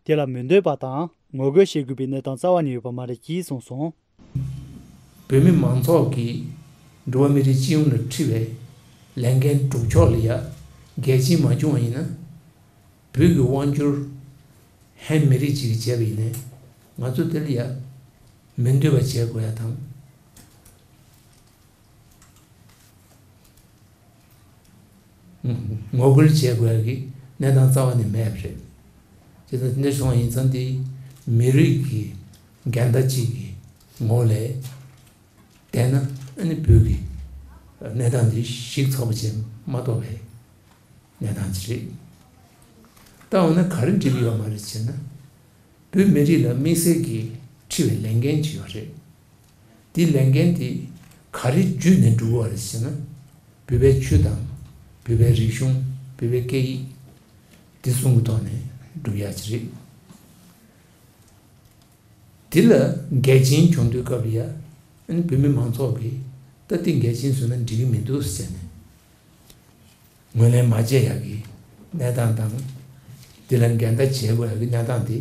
དེ་ལ་མི་འདོད་པ་དང་ངོ་རྒོལ་བྱེད་དགོས་པའི་གནས་སྟངས་རྩ་བ་ནས་ཡོད་པ་མ་རེད་ཅེས་གསུངས་སོང་། བོད་མི་མང་ཚོགས་ཀྱིས་འགྲོ་བ་མི་རིགས་སྤྱི་ཡོངས་ལ་འཁྲི་བའི་ལས་འགན་སྒྲུབ་ཕྱོགས་ལ་ཡ་འགལ་རྐྱེན་མ་བྱུང་བ་ཡིན་ན། བོད་ཀྱི་དབང་སྒྱུར་ཧན་མི་རིགས་ཅིག་གིས་བྱས་པ་ཡིན་ནའི། ང་ཚོ་དེ་ལ་ཡ་མི་འདོད་པ་བྱེད་དགོས་ཡ་དང་། ངོ་རྒོལ་བྱེད་དགོས་ཡ་གི་གནས་སྟངས་རྩ་བ་ནས་མེད་པ་རེད། བྱས་ཙང་དེ་འདྲ་སོང་བ་ཡིན་ཙང་དེ་མི་རིགས་ཀྱི་འགལ་ཟླ་གཅིག་གི་ངོ་ལ་བལྟས་ན། ཨ་ནི་བོད་ཀྱི་གནས་སྟངས་འདི་ཞིག་ཚགས་པ་ཅིག་མ་གཏོགས་པའི་གནས་སྟངས་ཅིག་རེད། ད་འོ་ན་ག་རེ་འགྲིག་གི་ཡོད་མ་རེད་ཟེར་ན། བོད་མི་རིགས་ལ་དམིགས་བསལ་གྱི་འཁྲི་བའི་ལས་འགན་ཅིག་ཡོད་རེད། དེའི་ལས་འགན་དེ་ག་རེ་བརྒྱུད་ནས་སྒྲུབ་དགོས་རེད་ཟེར་ན། བོད་པའི་ཆོས་དང་། བོད་པའི་རིག་གཞུང་། བོད་པའི་སྐད་ཡིག་འདི་གསུམ་གྱི་ཐོག་ནས་སྒྲུབ་ཡག་ཅིག་རེད། དེ་ལ་འགལ་རྐྱེན་བྱུང་དུས་སྐབས་ལ་ཡ། ཨ་ནི་བོད་མི་མང་ཚོགས་ཀྱིས་ད་དེ་འགལ་རྐྱེན་བཟོས་ན་འགྲིག་གི་མི་འདུག་ཟེར་ནས་ངོས་ལེན་མ་བྱས་ཡག་གི་གནས་སྟངས་དང་། དེ་ལ་འགལ་ཟླ་བྱེད་དགོས་ཡག་གི་གནས་སྟངས་དེ་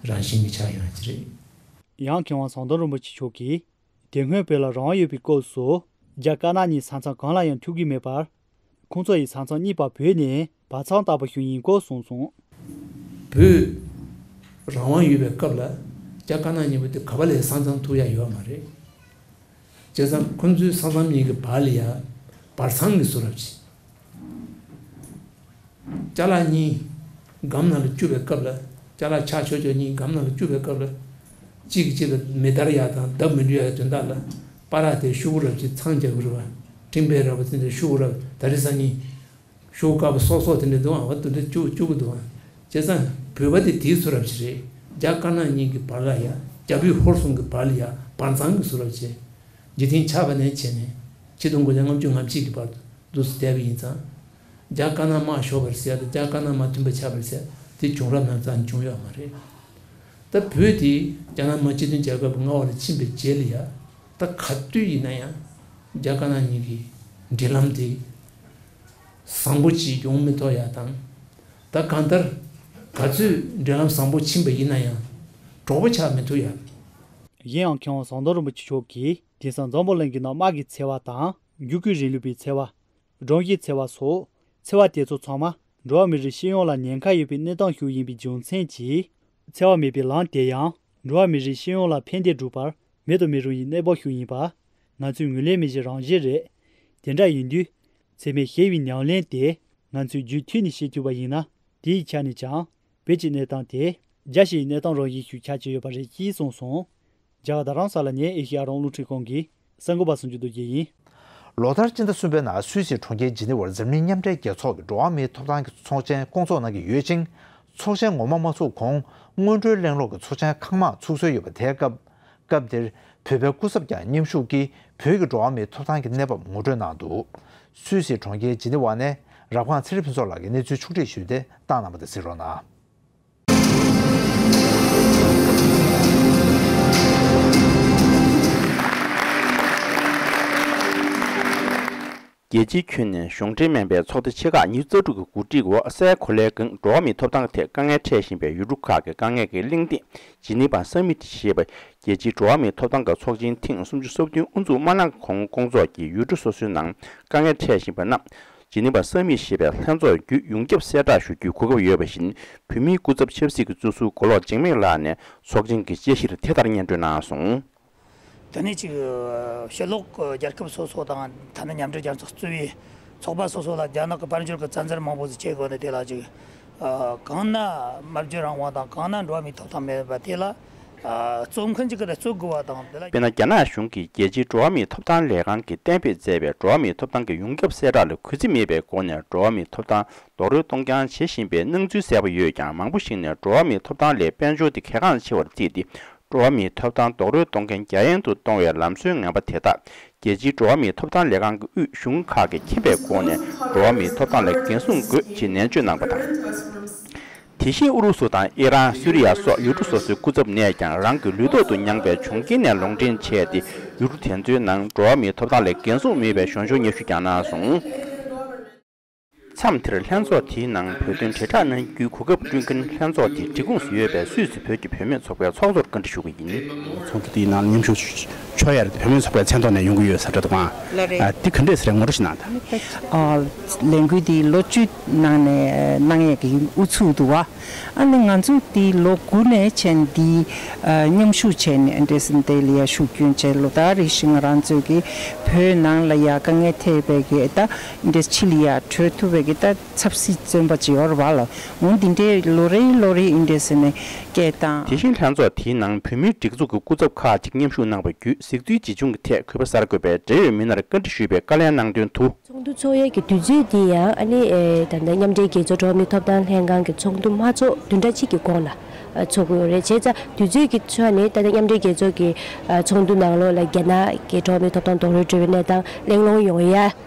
རང་བཞིན་གྱིས་ཆགས་ཡོང་ཡག་ཅིག་རེད། ཡང་མཁས་དབང་ཟམ་གདོང་རིན་པོ་ཆེ་མཆོག་གིས། དེ་སྔོན་བོད་ལ་རང་དབང་ཡོད་པའི་སྐབས་སུ། རྒྱ་དཀར་ནག་གཉིས་ས་མཚམས་གང་ལ་ཡང་ཐུག་གི་མེད་པར། ཁོང་ཚོ་ཡིས་ས་མཚམས་གཉིས་པ་བོད་ནས་བར་མཚམས་བཏགས་པ་ཞིག་ཡིན་སྐོར་གསུངས་སོང་། བོད་རང་དབང་ཡོད་པའི་སྐབས་ལ་རྒྱ་དཀར་ནག་གཉིས་པོ་དེ་ག་པ་ལ་ཡང་ས་མཚམས་ཐུག་ཡ་ཡོད་མ་རེད། བྱས་ཙང་ཁོང་ཚོའི་ས་མཚམས་གཉིས་ཀྱི་བར་ལ་ཡ་བར་མཚམས་ཀྱི་བཟོ་འདྲ་ཅིག་ཅ་ལག་གཉིས་སྒམ་ནང་ལ་བཅུག་པའི་སྐབས་ལ། ཅ་ལག་ཆག་ཆོག་ཆོག་གཉིས་སྒམ་ནང་ལ་བཅུག་པའི་སྐབས་ལ། གཅིག་གིས་གཅིག་ལ་མེ་བརྡར་ཡག་དང་བརྡབ་མི་འགྲོ་ཡག་དོན་དག་ལ། པ་ར་དེ་ཤོག་གུ་རབ་ཅིག་ཚང་རྒྱག་གི་རེད་བ། སྤྲིན་པའི་རབ་བ་དེ་འདྲ་ཤོག་གུ་རབ། ད་རེས་སང་ཉིན་ཤོག་གུ་དཀར་པོ་སོག་སོག་དེ་འདྲ་འདུག་ཨང་། བ་དེ་འདྲ་བཅུག་བཅུག་གི་འདུག་ཨང་། བྱས་ཙང་བོད་པ་དེ་དེའི་བཟོ་འདྲ་ཅིག་རེད། རྒྱ་དཀར་ནག་གཉིས་ཀྱི་བར་ལ་ཡ། རྒྱ་བོད་ཧོར་གསུམ་གྱི་བར་ལ་ཡ་བར་མཚམས་ཀྱི་བཟོ་འདྲ་ཅིག་འཇིག་རྟེན་ཆགས་པ་ནས་བྱས་ནས་ཆིག་སྟོང་དགུ་བརྒྱ་ལྔ་བཅུ་ང་གཅིག་གི་བར་དུ་འདུག་སེ་བསྡད་པ་ཡིན་ཙང་། རྒྱ་དཀར་ནག་དམག་ཤོར་བ་རེད་ཟེར་ཡ་དང་རྒྱ་དཀར་ནག་མ་མཐུན་པ་ཆགས་པ་རེད་ཟེར་ཡ་དེ་བྱུང་རབས་ནང་ཙང་བྱུང་ཡོད་མ་རེད། ད་བོད་དེ་རྒྱ་ནག་མི་དམངས་སྤྱི་མཐུན་རྒྱལ་ཁབ་ཀྱི་མངའ་འོག་ལ་ཕྱིན་པའི་རྗེས་ལ་ཡ། ད་ག་དུས་ཡིན་ན་ཡང་རྒྱ་དཀར་ནག་གཉིས་ཀྱི་འབྲེལ་ལམ་དེ་བཟང་པོ་ཅིག་ཡོང་མི་ཐུབ་ཡ་དང་། ད་གང་ལྟར་ག་ཚོད་འབྲེལ་ལམ་བཟང་པོ་ཕྱིན་པ་ཡིན་ན་ཡང་གྲོགས་པོ་ཆགས་མི་ཐུབ་ཡ། གཞན་ཡང་མཁས་དབང་ཟམ་གདོང་རིན་པོ་ཆེ་མཆོག་གིས། དེང་སང་འཛམ་བུ་གླིང་གི་ནང་དམག་གི་འཚེ་བ་དང་། བརྒྱུད་སྐུལ་རིང་ལུགས་པའི་འཚེ་བ། སྒྲོམ་གཞིའི་འཚེ་བ་སོགས། འཚེ་བ་དེ་ཚོ་ཚང་མ་འགྲོ་བ་མི་རིགས་སྤྱི་ཡོངས་ལ་ཉེན་ཁ་ཡོད་པའི་གནས་སྟངས་ཤིག་ཡིན་པའི་རྒྱུ་མཚན་གྱིས། འཚེ་བ་མེད་པའི་ལམ་དེ་ཡང་འགྲོ་བ་མི་རིགས་སྤྱི་ཡོངས་ལ་ཕན་བདེ་སྒྲུབ་པར་མེད་དུ་མི་རུང་བའི་གནས་བབ་ཤིག་ཡིན་པ། ང་ཚོས་ངོས་ལེན་མི་བྱེད་རང་བཞིན་རེད། དེ་འདྲ་ཡིན་དུས། འཚེ་མེད་ཞི་བའི་ཉམས་ལེན་དེ་ང་ཚོས་རྒྱུན་མཐུད་ནས་བྱེད་ཐུབ་པ་ཡིན་ན། དེའི་ཆ་ནས་ཀྱང་བོད་ཀྱི་གནས་སྟངས་དེ་རྒྱལ་སྤྱིའི་གནས་སྟངས་རང་བཞིན་ཞིག་ཆགས་ཀྱི་ཡོད་པ་རེད་ཅེས་གསུངས་སོང་། རྒྱ་གར་རྡ་རམ་ས་ལ་ནས་ཨེ་ཤེ་ཡ་རང་དབང་རླུང་འཕྲིན་ཁང་གི་གསར་འགོད་པ་བསམ་གྲུབ་རྡོ་རྗེ་ཡིན། ལོ་ལྟར་སྤྱི་ཟླ་གསུམ་པའི་ནང་སུད་སི་གྲོང་ཁྱེར་ཇི་ནི་ཝར་འཛམ་གླིང་མཉམ་འབྲེལ་རྒྱལ་ཚོགས་ཀྱི་འགྲོ་བ་མིའི་ཐོབ་ཐང་གི་ཚོགས་ཆེན་སྐོང་ཚོགས་གནང་གི་ཡོད་ཅིང་། ཚོགས་ཆེན་ངོ་མ་མ་ཚུགས་གོང་སྔོན་འགྲོའི་གླེང་སློང་གི་ཚོགས་ཆེན་ཁག་མང་ཚུགས་སྲོལ་ཡོད་པ་དེའི་སྐབས། སྐབས་དེར་བོད་པའི་སྐུ་ཚབ་ཀྱང་མཉམ་ཞུགས་ཀྱིས་བོད་ཀྱི་འགྲོ་བ་མིའི་ཐོབ་ཐང་གི་གནས་བབ་ངོ་སྤྲོད་གནང་འདུག་སུད་སི་གྲོང་ཁྱེར་ཇི་ནི་ཝ་ནས་རབ་སྒང་ཚེ་རིང་ཕུན་ཚོགས་ལགས་ཀྱིས་གནས་ཚུལ་ཕྱོགས་བསྒྲིགས་ཞུས་ཏེ་བཏང་གནང་བ་དེ་གཟིགས་རོགས་གནང་། རྒྱལ་སྤྱིའི་ཁྱོན་ནས་གཞུང་འབྲེལ་མིན་པའི་ཚོགས་སྡེ་ཆེ་ཁག་ཉི་ཤུ་རྩ་དྲུག་གི་གོ་སྒྲིག་འོག་སའི་གོ་ལའི་སྒང་འགྲོ་བ་མིའི་ཐོབ་ཐང་ཐད་དཀའ་ངལ་འཕྲད་བཞིན་པའི་ཡུལ་གྲུ་ཁག་གི་དཀའ་ངལ་གྱི་གླེང་སྟེགས་ཇི་ནི་ཝ་སམ་མིཊ་ཞེས་པ། རྒྱལ་སྤྱིའི་འགྲོ་བ་མིའི་ཐོབ་ཐང་གི་ཚོགས་ཆེན་ཐེངས་སུམ་ཅུ་སོ་བདུན་དབུ་འཛུགས་མ་གནང་གོང་སྐོང་ཚོགས་ཀྱིས་ཡུལ་གྲུ་སོ་སོའི་ནང་དཀའ་ངལ་འཕྲད་བཞིན་པ་རྣམས་ཇི་ནི་ཝ་སམ་མིཊ་ཞེས་པའི་ལྷན་ཚོགས་བརྒྱུད་ཡོངས་ཁྱབ་གསལ་བསྒྲགས་ཞུ་རྒྱུའི་གོ་སྐབས་ཡོད་པ་བཞིན། བོད་མིའི་སྐུ་ཚབ་ཆབ་སྲིད་ཀྱི་བཙུན་ཟུར་མགོ་ལོག་འཇིགས་མེད་ལགས་ནས་ཚོགས་ཆེན་གྱི་དཔྱད་གཞིར་དེ་ལྟར་སྙན་སྒྲོན་གནང་སོང་། ད་ནི་ཅིག་ཕྱི་ལོགས་ཀྱི་རྒྱལ་ཁབ་སོ་སོ་དང་ཐ་ན་མཉམ་འབྲེལ་རྒྱལ་ཚོགས་གཙོས་པའི་ཚོགས་པ་སོ་སོ་ལ་རྒྱ་ནག་གི་དཔལ་འབྱོར་གྱི་བཙན་འཛུལ་མང་པོ་ཞིག་བྱེད་དགོས་ནས། དེ་ལ་ཅིག་གང་ན་སྨྲ་བརྗོད་རང་དབང་དང་གང་ན་འགྲོ་བ་མིའི་ཐོབ་ཐང་མེད་པ་དེ་ལ་ རྩོམ་མཁན་གཅིག་གིས་རྩོམ་དགོས་པ་དང་། དེ་ལ། དཔེར་ན། རྒྱ་ནག་གཞུང་གིས་རྒྱལ་སྤྱིའི་འགྲོ་བ་མིའི་ཐོབ་ཐང་ལས་ཁང་གིས་གཏན་འབེབས་མཛད་པའི་འགྲོ་བ་མིའི་ཐོབ་ཐང་གི་ཡོངས་ཁྱབ་གསལ་བསྒྲགས་ལ་གུས་བརྩི་མེད་པའི་སྒོ་ནས་འགྲོ་བ་མིའི་ཐོབ་ཐང་རྡོག་རོལ་གཏོང་རྐྱང་བྱེད་བཞིན་པའི་སྣང་ཚུལ་གསལ་པོ་ཡོད་ཀྱང་། མང་པོ་ཞིག་ནས་འགྲོ་བ་མིའི་ཐོབ་ཐང་ལས་དཔལ་འབྱོར་དེ་གལ་འགངས་ཆེ་བར་བརྩིས་ཏེ། འགྲོ་བ་མིའི་ཐོབ་ཐང་རྡོག་རོལ་གཏོང་མཁན་རྒྱ་ཡན་དུ་གཏོང་བའི་ལམ་སྲོལ་ངན་པ་དེ་དག་རྒྱལ་སྤྱིའི་འགྲོ་བ་མིའི་ཐོབ་ཐང་ལས་ཁང་གི་དབུས་གཞུང་ཁག་གིས་མཁྱེན་པའི་སྒོ་ནས་འགྲོ་བ་མིའི་ཐོབ་ཐང་ལ་འགན་སྲུང་དགོས་ཅེས་ནན་བརྗོད་གནང་པ་དང་། དེ་བཞིན་ཨུ་རུ་སུ་དང་ཨི་རན། སུ་རི་ཡ་སོགས་ཡུལ་གྲུ་སོ་སོའི་སྐུ་ཚབ་ནས་ཀྱང་རང་གི་ལུས་ཐོག་ཏུ་མྱངས་པའི་བྱུང་རྐྱེན་ནས་ལུང་འདྲེན་བྱས་ཏེ། ཡུལ་གྲུ་དེ་ཚོའི་ནང་འགྲོ་བ་མིའི་ཐོབ་ཐང་ལ་འགན་སྲུང་མེད་པའི་གཞོན་ཤོས་ཉི་ཤུ་ཀྱང་གནང་སོང་། མཚམས་དེར་ལྷན་ཚོགས་དེའི་ནང་བོད་དོན་དྲིལ་བསྒྲགས་གནང་རྒྱུའི་གོ་སྐབས་བསྐྲུན་མཁན་ལྷན་ཚོགས་དེའི་སྒྲིག་ཁོངས་སུ་ཡོད་པའི་སུད་སི་བོད་ཀྱི་བུད་མེད་ཚོགས་པའི་ཚོགས་གཙོར་བཀའ་འདྲི་ཞུ་གི་ཡིན། ཚོགས་འདུ་དེའི་ནང་མཉམ་ཞུགས་ཆོག་ཡ་རེད། བུད་མེད་ཚོགས་པའི་མཚན་ཐོག་ནས་ཡོང་གི་ཡོད་ས་རེད་དང་། ལགས་རེད། ཨ། འདི་ག་འདྲས་རེད། ངོ་སྤྲོད་ཞིག་གནང་དང་། ཨ། ལས་འགུལ་འདི་ལོ་བཅུ་ནང་ནས་གནང་ཡས་ཀྱི་དབུ་ཚུགས་འདུག་བ། ཨ་ནི་ང་ཚོ་འདི་ལོ་དགུ་ནས་བྱས་འདི། ཨ། མཉམ་ཞུགས་བྱས་ནས་འདྲས་འདི་ལ་ཡ་ཤུགས་སྐྱོན་བྱས། ལོ་ལྟར་རེ་བཞིན་ང་རང་ཚོའི་གི་བོད་ནང་ལ་ཡ་དཀའ་ངལ་འཕྲད་པའི་གི་ད་འདྲས་ཕྱི་ལ་ཡ་བྲོས་ཐུབ་པའི་གི་ད་ཆབ་སྲིད་བཙོན་པ་ཅིག་ཡོད་རེད་བ་ལ། འོ་འདི་འདྲའི་ལོ་རེ་ལོ་རེ་འདྲས་ནས་སྐད་བཏང་། དེ་བཞིན་ལྷན་ཚོགས་དེའི་ནང་བོད་མིའི་སྒྲིག་འཛུགས་ཀྱི་སྐུ་ཚབ་ཁག་ཅིག་མཉམ་ཞུགས་གནང་བ་བརྒྱུད། གཟིགས་ཚུལ་ཇི་བྱུང་གི་ཐད་གུས་པ་གསར་འགོད་པས་འབྲེལ་ཡོད་མི་སྣར་བཀའ་འདྲི་ཞུས་པའི་བཀའ་ལན་གནང་དོན་དུ། ཚོགས་འདུ་ཚོགས་ཡས་ཀྱི་དུས་ཚོད་འདི་ཡང་ཨ་ནི། ཨེ། ད་ལྟ་མཉམ་འབྲེལ་རྒྱལ་ཚོགས་འགྲོ་བ་མིའི་ཐོབ་ཐང་ལྷན་ཁང་གི་ཚོགས་འདུ་མ་ཚོགས་བདུན་ཕྲག་གཅིག་གི་གོང་ལ། ཨ། ཚོགས་ཀྱི་ཡོད་རེད། བྱས་ཙང་དུས་ཚོད་ཀྱི་ཆ་ནས་ད་ལྟ་མཉམ་འབྲེལ་རྒྱལ་ཚོགས་ཀྱི། ཨ། ཚོགས་འདུ་ནང་ལོགས་ལ་རྒྱ་ནག་གི་འགྲོ་བ་མིའི་ཐོབ་ཐང་རྡོག་རོལ་འགྲོ་བའི་གནས་སྟངས་གླེང་སློང་ཡོང་ཡ།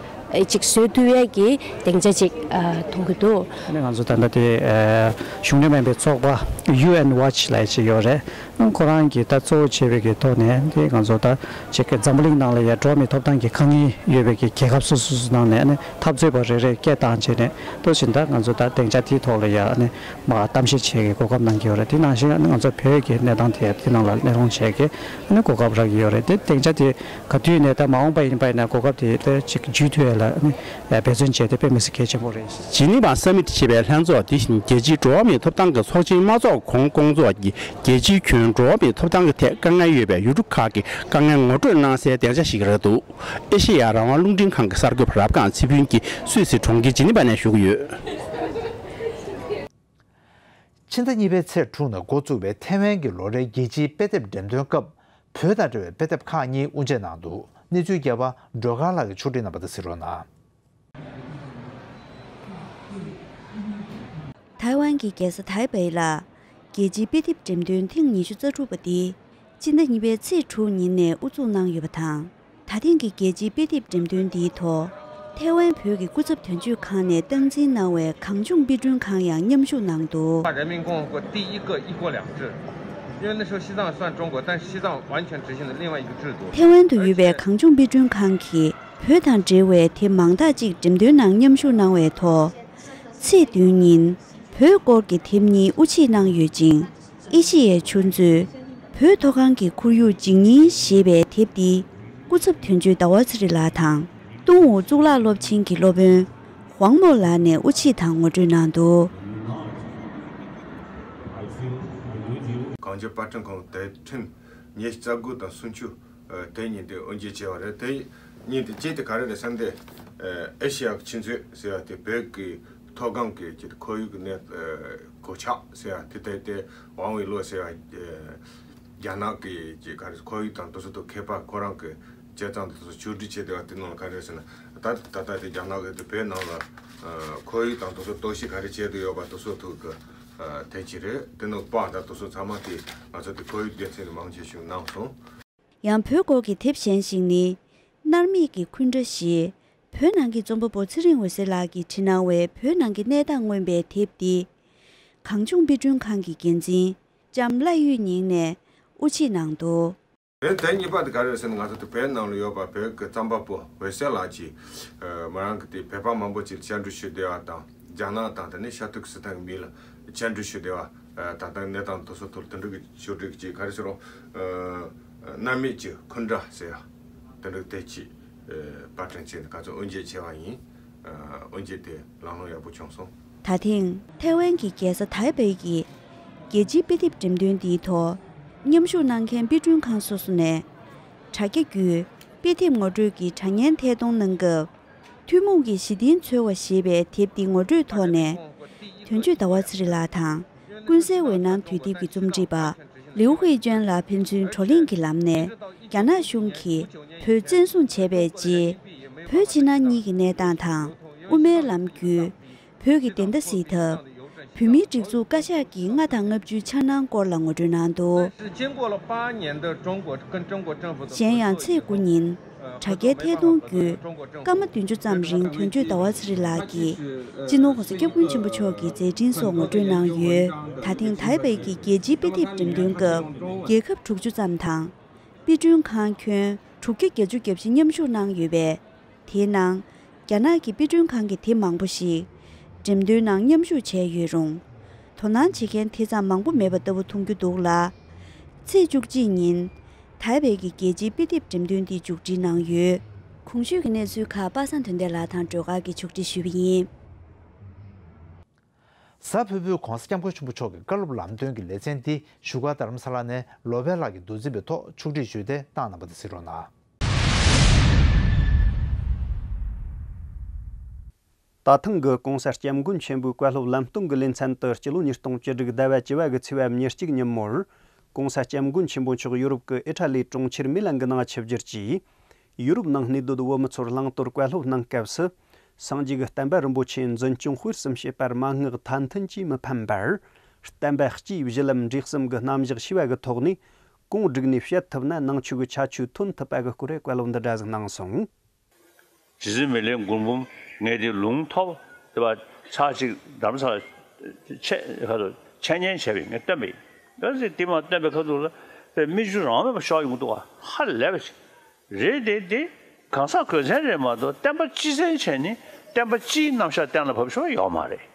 ཨེ། ཅིག་བཟོ་ཐུབ་ཡས་ཀྱི་སྡིངས་ཆ་ཅིག་ཨ། མཐོང་གི་འདུག་ཨ་ནི་ང་ཚོ་ད་ལྟ་དེ། ཨ། གཞུང་འབྲེལ་མིན་པའི་ཚོགས་པ་ཡུ་ཨེན་ཝ་ཆི་ལབ་ཡས་ཅིག་ཡོད་རེད། ཁོ་རང་གིས་ད་གཙོ་བོ་བྱས་པའི་གི་ཐོག་ནས་དེ་ང་ཚོ་ད་ཅིག་གི་འཛམ་བུ་གླིང་ནང་ལ་ཡ་འགྲོ་བ་མིའི་ཐོབ་ཐང་གི་དཀའ་ངལ་ཡོད་པའི་གི་རྒྱལ་ཁབ་སོ་སོ་སོ་ནང་ནས་ཨ་ནི་འཐབ་རྩོད་པ་རེ་རེས་སྐད་བཏང་བྱས་ནས། ལྟོས་ཤིག་ད་ང་ཚོ་ད་སྡིངས་ཆ་དེའི་ཐོག་ལ་ཡ་ཨ་ནི་མ་གཏམ་བཤད་བྱེད་ཀྱི་གོ་སྐབས་གནང་གི་ཡོད་རེད། དེ་ནང་བཞིན་ཨ་ནི་ང་ཚོ་བོད་ཀྱི་གནས་སྟངས་དེ་དེ་ནང་ལ་གླེང་སློང་བྱེད་ཀྱི་ཨ་ནི་གོ་སྐབས་རག་གི་ཡོད་རེད། དེ་སྡིངས་ཆ་དེ་ག་དུས་ནས་ད་མ་འོངས་པ་ཡིན་པ་ཡིན་ན་གོ་སྐབས་དེ་ད་ཅིག་འཇུས་ཐུབ་ཡ་ལ་ཨ་ནི་འབད་བརྩོན་བྱས་ཏེ་དཔེ་མི་སྲིད་གལ་ཆེན་པོ་རེད། ཇི་ནི་ཝ་སམ་མིཊ་ཞེས་པའི་ལྷན་ཚོགས་དེ་བཞིན་རྒྱལ་སྤྱིའི་འགྲོ་བ་མིའི་ཐོབ་ཐང་གི་ཚོགས་ཆེན་མ་ཚོགས་གོང་སྐོང་ཚོགས་ཀྱིས་རྒྱལ་སྤྱིའི་ཁྱོན་འགྲོ་བ་མིའི་ཐོབ་ཐང་གི་ཐད་དཀའ་ངལ་ཡོད་པའི་ཡུལ་གྲུ་ཁག་གི་དཀའ་ངལ་ངོ་སྤྲོད་གནང་སའི་སྡིངས་ཆ་ཞིག་རེད་འདུག་ཨེ་ཤེ་ཡ་རང་དབང་རླུང་འཕྲིན་ཁང་གི་གསར་འགོད་པ་རབ་སྒང་ཚེ་ཕུན་གྱིས་སུད་སི་གྲོང་ཁྱེར་ཇི་ནི་ཝ་ནས་ཞུ་གི་ཡོད། ཕྱི་ཟླ་གཉིས་པའི་ཚེས་དྲུག་ནས་འགོ་བཙུགས་པའི་ཐའེ་ཝན་གྱི་ལོ་རེའི་རྒྱལ་སྤྱིའི་དཔེ་དེབ་འགྲེམས་སྟོན་སྐབས། བོད་དང་འབྲེལ་བའི་དཔེ་དེབ་ཁག་གཉིས་དབུ་འབྱེད་གནང་འདུག་གནས་ཚུལ་རྒྱས་པ་སྒྲོལ་དཀར་ལགས་ཀྱིས་ཕྱོགས་སྒྲིག་གནང་བ་དང་གཟིགས་རོགས་གནང་། ཐའེ་ཝན་གྱི་རྒྱལ་ས་ཐའེ་པེ་ལ་རྒྱལ་སྤྱིའི་དཔེ་དེབ་འགྲེམས་སྟོན་ཐེངས་ཉི་ཤུ་རྩ་དྲུག་པ་འདི་ཕྱི་ཟླ་གཉིས་པའི་ཚེས་དྲུག་ཉིན་ནས་དབུ་འཛུགས་གནང་ཡོད་པ་དང་། ད་ཐེངས་ཀྱི་རྒྱལ་སྤྱིའི་དཔེ་དེབ་འགྲེམས་སྟོན་འདིའི་ཐོག་ཐའེ་ཝན་བོད་ཀྱི་སྐུ་ཚབ་དོན་གཅོད་ཁང་ནས་སྟངས་འཛིན་གནང་བའི་གངས་ལྗོངས་དཔེ་སྐྲུན་ཁང་ཡང་མཉམ་ཞུགས་གནང་འདུག 大人民共和国第一个一国两制，因为那时候西藏算中国，但是西藏完全执行的另外一个制度。 ཐའེ་ཝན་དུ་ཡོད་པའི་གངས་ལྗོངས་དཔེ་སྐྲུན་ཁང་གིས་བོད་དང་འབྲེལ་བའི་དེབ་མང་དག་ཅིག་འགྲེམས་སྟོན་ནང་མཉམ་ཞུགས་གནང་བའི་ཐོག་ཚེས་བདུན་ཉིན་བོད་སྐོར་གྱི་དེབ་གཉིས་དབུ་འབྱེད་གནང་ཡོད་ཅིང་། ཨེ་ཤེ་ཡའི་ཆུ་མཛོད། བོད་མཐོ་སྒང་གི་ཁོར་ཡུག་འཇིག་ཉེན་ཞེས་པའི་དེབ་འདི་སྐུ་ཚབ་དོན་གཅོད་ཟླ་བ་ཚེ་རིང་ལགས་དང་། ཏུང་ཝུའུ་གཙུག་ལག་སློབ་ཆེན་གྱི་སློབ་དཔོན་ཝང་མོ་ལགས་ནས་དབུ་འབྱེད་དང་ངོ་སྤྲོད་གནང་འདུག་གངས་ལྗོངས་དཔར་སྐྲུན་ཁང་དེབ་ཕྲེང་ཉི་ཤུ་རྩ་དགུ་དང་སུམ་ཅུ། ཨ། དེ་གཉིས་དེ་དབུ་འབྱེད་བྱས་པ་རེད། དེ་གཉིས་དེ་གཅིག་དེ་ག་རེ་རེད་ཟེར་ན། དེ་ཨེ་ཤེ་ཡ་གི་ཆུ་མཛོད་ཟེར་བ་དེ་བོད་ཀྱི་མཐོ་སྒང་གི་ཅིག་ཁོར་ཡུག་གི་གནས། ཨ། གོད་ཆག་ཟེར་བ་དེ། དེ་དེ་ཝང་ཝེ་ལོ་ཟེར་བ། ཨ། རྒྱ་ནག་གི་ཅིག་ག་རེ་ཁོར་ཡུག་དང་དེ་ཚོ་དང་མཁས་པ་ཁོ་རང་གི་དཔྱད་རྩོམ་དེ་ཚོ་ཕྱོགས་སྒྲིག་བྱས་བསྡད་པ་དེ་ནང་ལ་ག་རེ་ཟེར་ན། ད་ད་ལྟ་དེ་རྒྱ་ནག་གི་དེ་བོད་ནང་ལ། ཨ། ཁོར་ཡུག་དང་དེ་ཚོ་གཏོར་བཤིག་ག་རེ་བྱས་བསྡད་ཡོད་པ་དེ་ཚོ་ཐོག་གི། ཨ། དེ་ཅིག་རེད། དེ་ནང་པར་དང་དེ་ཚོ་ཚང་མ་དེ་ང་ཚོ་དེ་ཁོར་ཡུག་སྡེ་ཚན་ནས་མང་ཆེ་ཤོས་གནང་སོང་། ཡང་བོད་སྐོར་གྱི་དེབ་གཞན་ཞིག་ནི། མནར་མེད་ཀྱི་འཁུན་སྒྲ་ཞེས། བོད་ནང་གི་རྩོམ་པ་པོ་ཚེ་རིང་འོད་ཟེར་ལགས་ཀྱིས་བྲིས་གནང་བའི་བོད་ནང་གི་གནས་སྟངས་མངོན་པའི་དེབ་འདི། གངས་ལྗོངས་དཔེ་སྐྲུན་ཁང་གི་འགན་འཛིན་ལྕམ་བླ་གཡུ་ཉིང་ནས་དབུ་འབྱེད་གནང་འདུག་དེ་དེབ་གཉིས་པ་དེ་ག་རེ་རེད་ཟེར་ན། ང་ཚོ་དེ་བོད་ནང་ལ་ཡོད་པ་བོད་ཀྱི་རྩོམ་པ་པོ་འོད་ཟེར་ལགས་ཀྱིས། ཨ། མོ་རང་གིས་དེ་བོད་པ་མང་པོ་ཅིག་ལ་བཅར་འདྲི་ཞུས་བསྡད་པ་དང་། རྒྱ་ནག་དང་། དེ་ནས་ཤར་ཏུར་ཀི་སི་ཐན་གྱི་མི་ལ་བཅར་འདྲི་ཞུས་བསྡད་པ། ཨ། ད་ལྟ་གནས་སྟངས་དེ་ཚོ་ཐོག་དེ་འདྲ་གི་ཕྱོགས་སྒྲིག་ཅིག་ག་རེ་ཟེར་རུང་། ཨ། མནར་མེད་ཀྱི་འཁུན་སྒྲ་ཟེར་ཡ་དེ་འདྲ་དེ་ཅིག་ཨ། པར་སྐྲུན་བྱས་ནས་ག་ཚོད་དབུ་འབྱེད་བྱས་པ་ཡིན། ཨ། དབུ་འབྱེད་དེ་ལམ་ལྷོང་ཡག་པོ་བྱུང་སོང་། ད་ཐེངས་ཐའེ་ཝན་གྱི་རྒྱལ་ས་ཐའེ་པེ་ཡི་རྒྱལ་སྤྱིའི་དཔེ་དེབ་འགྲེམས་སྟོན་འདིའི་ཐོག་མཉམ་ཞུགས་གནང་མཁན་དཔེ་སྐྲུན་ཁང་སོ་སོ་ནས་དྲ་རྒྱ་བརྒྱུད་དཔེ་དེབ་ངོ་སྤྲོད་ཀྱི་དྲ་བརྙན་ཐད་གཏོང་གནང་སྐབས། ཐུན་མོང་གི་ཞི་བདེའི་འཚོ་བ་ཞེས་པའི་དེབ་འདི་ངོ་སྤྲོད་ཐོག་ནས། དོན་གཅོད་ཟླ་བ་ཚེ་རིང་ལགས་དང་། ཀུན་གསལ་འོད་སྣང་དུས་དེབ་ཀྱི་རྩོམ་སྒྲིག་པ། ལིའུ་ཧུའེ་ཅོན་ལགས་ཕན་ཚུན་བགྲོ་གླེང་གི་ལམ་ནས། རྒྱ་ནག་གཞུང་གིས་བོད་བཙན་བཟུང་བྱས་པའི་རྗེས། བོད་ཕྱི་ནང་གཉིས་ཀྱི་གནས་སྟངས་དང་། དབུ་མའི་ལམ་བརྒྱུད། བོད་ཀྱི་བདེན་མཐའ་གཟིགས་ཐབས། བོད་མིའི་སྒྲིག་འཛུགས་བཀའ་ཤག་གི་ལྔ་དང་ལྔ་བཅུའི་འཆར་སྣང་སྐོར་ལ་ངོ་སྤྲོད་གནང་འདུག། 经过了八年的中国跟中国政府的 གཞན་ཡང་ཚེས་དགུ་ཉིན། དྲ་རྒྱའི་ཐད་གཏོང་བརྒྱུད། སྐར་མ་བདུན་ཅུ་ཙམ་རིང་དོན་གཅོད་ཟླ་བ་ཚེ་རིང་ལགས་ཀྱིས། སྤྱི་ནོར་༸གོང་ས་༸སྐྱབས་མགོན་ཆེན་པོ་མཆོག་གི་མཛད་འཕྲིན་སོགས་ངོ་སྤྲོད་གནང་ཡོད། ད་ཐེངས་ཐའེ་པེ་གི་རྒྱལ་སྤྱིའི་དཔེ་དེབ་འགྲེམས་སྟོན་སྐབས། རྒྱལ་ཁབ་དྲུག་ཅུ་ཙམ་དང་། དཔེ་སྐྲུན་ཁང་ཁྱོན་དྲུག་བརྒྱ་བརྒྱད་ཅུ་གྱ་བཞི་མཉམ་ཞུགས་གནང་ཡོད་པས། དེའི་ནང་། རྒྱ་ནག་གི་དཔེ་སྐྲུན་ཁང་གི་དེབ་མང་པོ་ཞིག་འགྲེམས་སྟོན་ནང་མཉམ་ཞུགས་བྱས་ཡོད་རུང་། དོ་སྣང་བྱེད་མཁན་དེ་ཙམ་མང་པོ་མེད་པ་ལྟ་བུ་མཐོང་རྒྱུ་འདུག་ལ། ཚེས་བཅུ་གཅིག་ཉིན། ཐའེ་པེ་གི་རྒྱལ་སྤྱིའི་དཔེ་དེབ་འགྲེམས་སྟོན་འདི་མཇུག་སྒྲིལ་གནང་ཡོད། གོང་ཞུས་ཀྱི་གནས་ཚུལ་ཁག་པ་སངས་དོན་ལྡན་ལགས་དང་སྒྲོལ་དཀར་གྱིས་ཕྱོགས་སྒྲིག་ཞུས་པ་ཡིན། གཟའ་ཕུར་བུའི་༸གོང་ས་༸སྐྱབས་མགོན་ཆེན་པོ་མཆོག་གི་བཀའ་སློབ་ལམ་སྟོན་གྱི་ལེ་ཚན་འདི་བཞུགས་སྒར་རྡ་རམ་ས་ལ་ནས་ལོ་པཎ་ལགས་ཀྱིས་མདོ་འཛིན་པའི་ཐོག་ཕྱོགས་སྒྲིག་ཞུས་ཏེ་བཏང་གནང་བ་དང་གཟིགས་རོགས་གནང་། ད་ཐེངས་ཀྱི་༸གོང་ས་༸སྐྱབས་མགོན་ཆེན་པོའི་བཀའ་སློབ་ལམ་སྟོན་གྱི་ལེ་ཚན་དུ་སྤྱི་ལོ་ཉིས་སྟོང་བཅུ་དྲུག་ཟླ་བ་བཅུ་བ་གི་ཚེས་པ་ཉེར་གཅིག་ཉིན་མོར། ༸གོང་ས་༸སྐྱབས་མགོན་ཆེན་པོ་མཆོག་ཡུ་རོབ་ཀྱི་ཨི་ཊ་ལི་གྲོང་ཁྱེར་མི་ལན་གྱི་ནང་ཆིབས་བསྒྱུར་གྱིས། ཡུ་རོབ་ནང་གནས་སྡོད་བོད་མི་ཚོར་བླང་དོར་བཀའ་སློབ་གནང་སྐབས་སུ། སངས་རྒྱས་ཀྱི་བསྟན་པ་རིན་པོ་ཆེ་འཛིན་སྐྱོང་སྤེལ་གསུམ་བྱེད་པར་མན་ངག་མཐའ་མཐུན་གྱིས་མི་ཕམ་པར། བསྟན་པ་སྤྱིའི་གཞི་ལམ་འབྲས་གསུམ་གྱི་རྣམ་གཞག་ཤེས་པ་གི་ཐོག་ནས་གོང་བསྒྲིགས་ནས་བཤད་ཐུབ་ན་ནང་ཆོས་ཀྱི་ཁྱད་ཆོས་ཐོན་ཐུབ་པ་གི་སྐོར་བཀའ་སློབ་འདི་འདྲ་ཟིག་གནང་སོང་། རྗེ་བཙུན་མི་ལའི་མགུར་འབུམ་ངས་དེ་ལུང་ཐོབ་དེ་བ་ཚར་གཅིག་རྡ་རམ་ས་ལ་འཆད་ཁ་ཐུག་འཆད་ཉན་བྱས་པས་ངས་བཏོན་པ་ཡིན། ད་ཟེར་དེ་མ་བཏོན་པའི་ཁ་ཐུག་ལ་དཔེ་མིག་ཆུ་རང་མེད་པ་ཤོར་ཡོང་གི་འདུག་བ། ཧ་ལས་པ་ཞིག་རེད། དེ་དེ་གང་ཟག་གོས་ཆེན་རེད་མ་གཏོགས་བསྟན་པ་སྤྱི་བཙན་བྱས་ནས་བསྟན་པ་སྤྱིའི་རྣམ་གཞག་གཏན་ལ་ཕབ་ཤོར་ཡོད་མ་རེད།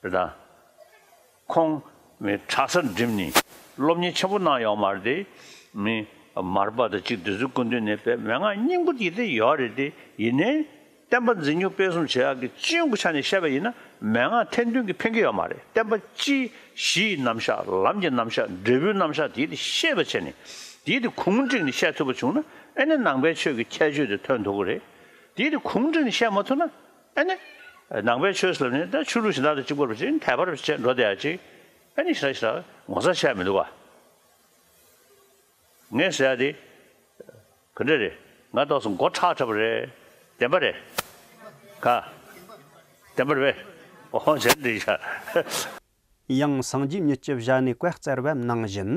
རེད་དང་། ཁོང་མི་གྲྭ་སར་འགྲིམས་ནས་སློབ་གཉེར་ཆེན་པོ་གནང་ཡོད་མ་རེད་དེ། མི་མར་པ་དང་གཅིག་དེ་ཚོའི་སྐུ་མདུན་ནས་དཔེ་མན་ངག་རྙིང་པོ་དེ་དེ་ཡོད་རེད་དེ། ཡིན་ནའི་བསྟན་པ་འཛིན་སྐྱོང་སྤེལ་གསུམ་བྱེད་ཡག་གི་སྤྱི་ཡོངས་ཀྱི་ཆ་ནས་བཤད་པ་ཡིན་ན་མན་ངག་ཐན་ཐུན་གྱི་ཕན་གྱི་ཡོད་མ་རེད། བསྟན་པ་སྤྱིའི་གཞི་ཡི་རྣམ་གཞག་ལམ་གྱི་རྣམ་གཞག་འབྲས་བུའི་རྣམ་གཞག་དེ་དེ་ཤེས་པ་བྱས་ནས་དེ་དེ་གུང་བསྒྲིགས་ནས་བཤད་ཐུབ་པ་བྱུང་ན་ཨ་ནི་ནང་པའི་ཆོས་ཀྱི་ཁྱད་ཆོས་དེ་ཐོན་ཐུབ་ཀྱི་རེད། དེ་དེ་གུང་བསྒྲིགས་ནས་བཤད་མ་ཐུབ་ན། ཨ་ནི། ནང་པའི་ཆོས་ཟེར་ནས་ད་ཆོས་ལུགས་གཞན་དག་དང་གཅིག་པ་རེད་པ་ཅིག་དད་པ་རེད་པ་ཅིག་འགྲོ་བསྡད་ཡ་ཅིག་ཨ་ནི་ཞེ་དྲག་ཞེ་དྲག་ངོ་ཚ་བྱས་མི་འདུག་བ། ངས་ཟེར་ཡ་དེ། ག་འདྲ་རེད། ང་ཏོག་ཙམ་མགོ་ཁྲག་ཁྲག་པ་རེད། བདེན་པ་རེད། ག་བདེན་པ་རེད་པས། འོ་བྱས་འདི་ཤ། ཡང་སངས་རྒྱས་མྱུར་གྱི་ཞལ་ནས་བཀའ་སྩལ་བ་ནང་བཞིན།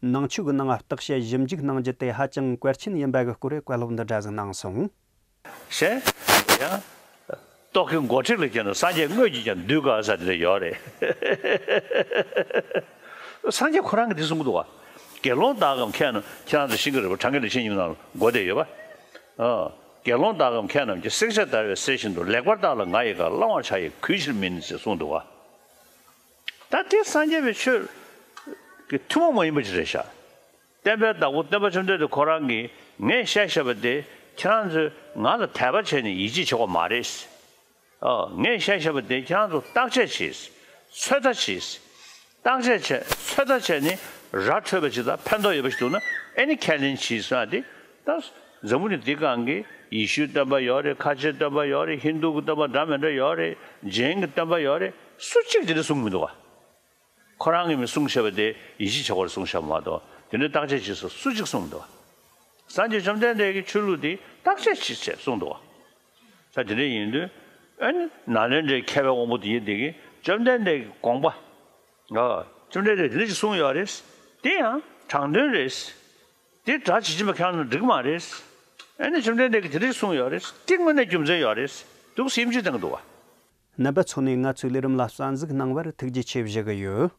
ནང་ཆོས་ཀྱི་ནང་བརྟག་དཔྱད་ཞིབ་འཇུག་གནང་རྒྱུ་དེ་ཧ་ཅང་གལ་ཆེན་ཡིན་པ་གི་སྐོར་བཀའ་སློབ་འདི་འདྲ་ཟིག་གནང་སོང་། གཞན། ཡང་། རྟོག་གེའི་འགོ་ཁྲིད་ལ་བརྒྱབ་ན་སངས་རྒྱས་དངོས་ཀྱིས་ཀྱང་འདུལ་དཀའ་ཟེར་དེ་འདྲ་ཡོད་རེད། སངས་རྒྱས་ཁོ་རང་གིས་འདི་གསུང་གི་འདུག་བ། དགེ་སློང་དག་གམ་མཁས་རྣམས་ཁྱེད་རང་ཚོ་ཤེས་ཀྱི་རེད་པ། གྲངས་ཀྱི་ལེགས་བཤད་ཉི་མའི་ནང་ལ་འགོ་དེ་ཡོད་པ། ཨ། དགེ་སློང་དག་གམ་མཁས་རྣམས་ཀྱིས། བསྲེག་བཅད་བརྡར་བའི་གསེར་བཞིན་དུ། ལེགས་པར་བརྟགས་ལ་ང་ཡི་བཀའ། བླང་བར་བྱ་ཡི་གུས་ཕྱིར་མིན། ཅེས་གསུངས་འདུག་བ། ད་དེ་སངས་རྒྱས་པའི་ཆོས་ཀྱི་ཐུན་མོང་མ་ཡིན་པ་ཅིག་རེད་ཤག་བསྟན་པའི་བདག་པོ་སྟོན་པ་བཅོམ་ལྡན་འདས་ཁོ་རང་གིས་ངས་བཤད་བཞག་པ་དེ་ཁྱེད་རང་ཚོས་ང་ལ་དད་པ་བྱས་ནས་ཡིད་ཆེས་བྱེད་དགོས་མ་རེད། ཨ། ངས་བཤད་བཞག་པ་དེ་ཁྱེད་རང་ཚོ་བརྟག་དཔྱད་བྱས། ཚོད་ལྟ་བྱས། བརྟག་དཔྱད་བྱས། ཚོད་ལྟ་བྱས་ནས་ར་འཕྲོད་པ་ཅིག་དང་ཕན་ཐོགས་ཡོད་པ་ཞིག་འདུག་ན་ཨ་ནི་ཁས་ལེན་བྱས་སོང་། ཨ། དེ་ད་འཛམ་བུ་གླིང་འདི་སྒང་གི་ཡེ་ཤུའི་སྟོན་པ་ཡོད་རེད། ཁ་ཆེའི་སྟོན་པ་ཡོད་རེད། ཧིན་དུ་གི་སྟོན་པ་འདྲ་མི་འདྲ་ཡོད་རེད། ཇེན་གྱི་སྟོན་པ་ཡོད་རེད། སུ་གཅིག་དེ་འདྲ་གསུང་གི་མི་འདུག་བ། ཁོ་རང་གིས་མི་གསུང་བྱས་པ་དེ་ཡིད་ཆེས་བྱེད་དགོས་རེད་གསུང་བྱས་པ་མ་གཏོགས་དེ་འདྲའི་བརྟག་དཔྱད་བྱེད་ས་སུ་གཅིག་གསུང་མི་འདུག་བ། སངས་རྒྱས་བཅོམ་ལྡན་འདས་ཀྱི་ཆོས་ལུགས་དེ་བརྟག་དཔྱད་བྱེད་བྱས་གསུངས་འདུག་བ། ད་དེ་འདྲ་ཡིན་དུས་ཨ་ནི་ནཱ་ལེནྡྲའི་མཁས་པའི་དབང་པོ་དེ་ཡིན་དེ་གིས་བཅོམ་ལྡན་འདས་ཀྱི་དགོངས་པ། ཨ། བཅོམ་ལྡན་འདས་དེ་འདྲ་ཞིག་གསུངས་ཡོད་རེད། དེ་ཡང་དྲང་དོན་རེད། དེ་སྒྲ་ཇི་བཞིན་པ་ཁྱེད་རང་ཚོ་འགྲིག་མ་རེད། ཨ་ནི་བཅོམ་ལྡན་འདས་ཀྱིས་དེ་འདྲ་ཞིག་གསུངས་ཡོད་རེད། དེ་དངོས་གནས་རྒྱུ་མཚན་ཡོད་རེད། འདུག་སེ་ཡིད་ཆེས་བཏང་གི་འདུག་བ། རྣམ་པ་ཚོ་ནས་ང་ཚོའི་ལས་རིམ་ལ་གསན་གཟིགས་གནང་བར་ཐུགས་རྗེ་ཆེ་ཞུ་གི་ཡོད།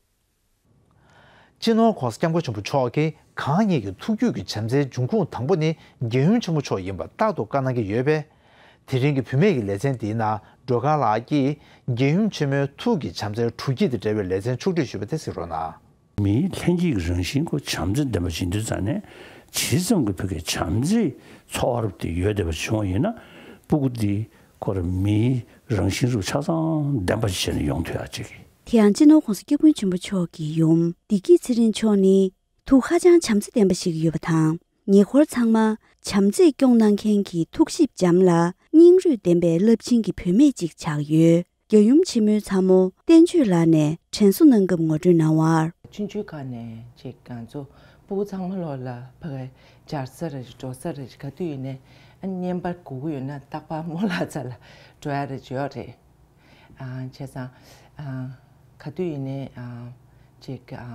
སྤྱི་ནོར་༸གོང་ས་༸སྐྱབས་མགོན་ཆེན་པོ་མཆོག་གིས་གང་ཉིད་ཀྱི་ཐུགས་རྒྱུད་ཀྱི་བྱམས་བརྩེའི་འབྱུང་ཁུངས་དང་པོ་ནི་རྒྱལ་ཡུམ་ཆེན་པོ་མཆོག་ཡིན་པ་རྟག་ཏུ་བཀའ་གནང་གི་ཡོད་པས། དེ་རིང་གི་བུད་མེད་ཀྱི་ལེ་ཚན་འདིའི་ནང་སྒྲོལ་དཀར་ལགས་ཀྱིས་རྒྱལ་ཡུམ་ཆེན་མོའི་ཐུགས་ཀྱི་བྱམས་བརྩེའི་སྒྲུབ་བརྒྱུད་དང་འབྲེལ་བའི་ལེ་ཚན་ཕྱོགས་སྒྲིག་ཞུས་པ་དེ་གཟིགས་རོགས་གནང་། མིའི་ལྷན་སྐྱེས་ཀྱི་རང་བཞིན་ཁོ་བྱམས་བརྩེ་ལྡན་པ་ཞིག་ཡིན་དུས་ཙང་ནས་ཇི་ཙམ་གྱི་བོད་ཀྱི་བྱམས་བརྩེའི་ཚོར་བ་དེ་ཡོད་བསྡད་པ་བྱུང་བ་ཡིན་ན་སྤུ་གུ་འདི་ཁོ་རང་མིའི་རང་བཞིན་རུ་ཆ་ཚང་ལྡན་པ་ཞིག་བྱས་ནས་ཡོང་ཐུབ་ཡག་ཅིག་དེ་ཡང་སྤྱི་ནོར་༸གོང་ས་༸སྐྱབས་མགོན་ཆེན་པོ་མཆོག་གི་ཡུམ་བདེ་སྐྱིད་ཚེ་རིང་མཆོག་ནི་ཐུགས་ཧ་ཅང་བྱམས་བརྩེ་ལྡན་པ་ཞིག་ཡོད་པ་དང་། ཉེ་འཁོར་ཚང་མ་བྱམས་བརྩེས་སྐྱོང་གནང་མཁན་གྱི་ཐུགས་དཔྱད་འཇམ་ལ་སྙིང་རུས་ལྡན་པའི་རླབས་ཆེན་གྱི་བུད་མེད་ཅིག་ཆགས་ཡོད། རྒྱལ་ཡུམ་ཆེན་མོའི་ཚ་མོ་བསྟན་ཆོས་ལགས་ནས་དྲན་གསོ་གནང་སྐབས་ངོ་སྤྲོད་གནང་བར། ཆུང་ཆུང་སྒང་ནས་ཅིག་ང་ཚོ་སྤུ་གུ་ཚང་མ་ལོག་ལ་ཕ་གི་འབྱར་ས་རེད། འགྲོ་ས་རེད། ག་དུས་ཡིན་ནའི་ཨ་ནི་བརྙན་པར་དགོས་ཀྱི་ཡོད་ན་རྟག་པར་རྨོ་ལགས་རྩ་ལ་འགྲོ་ཡ་རེད། བྱོས་རེད། ཨ་བྱས་ཙང་ཨ་ག་དུས་ཡིན་ནའི་ཨ་ཅིག་ཨ་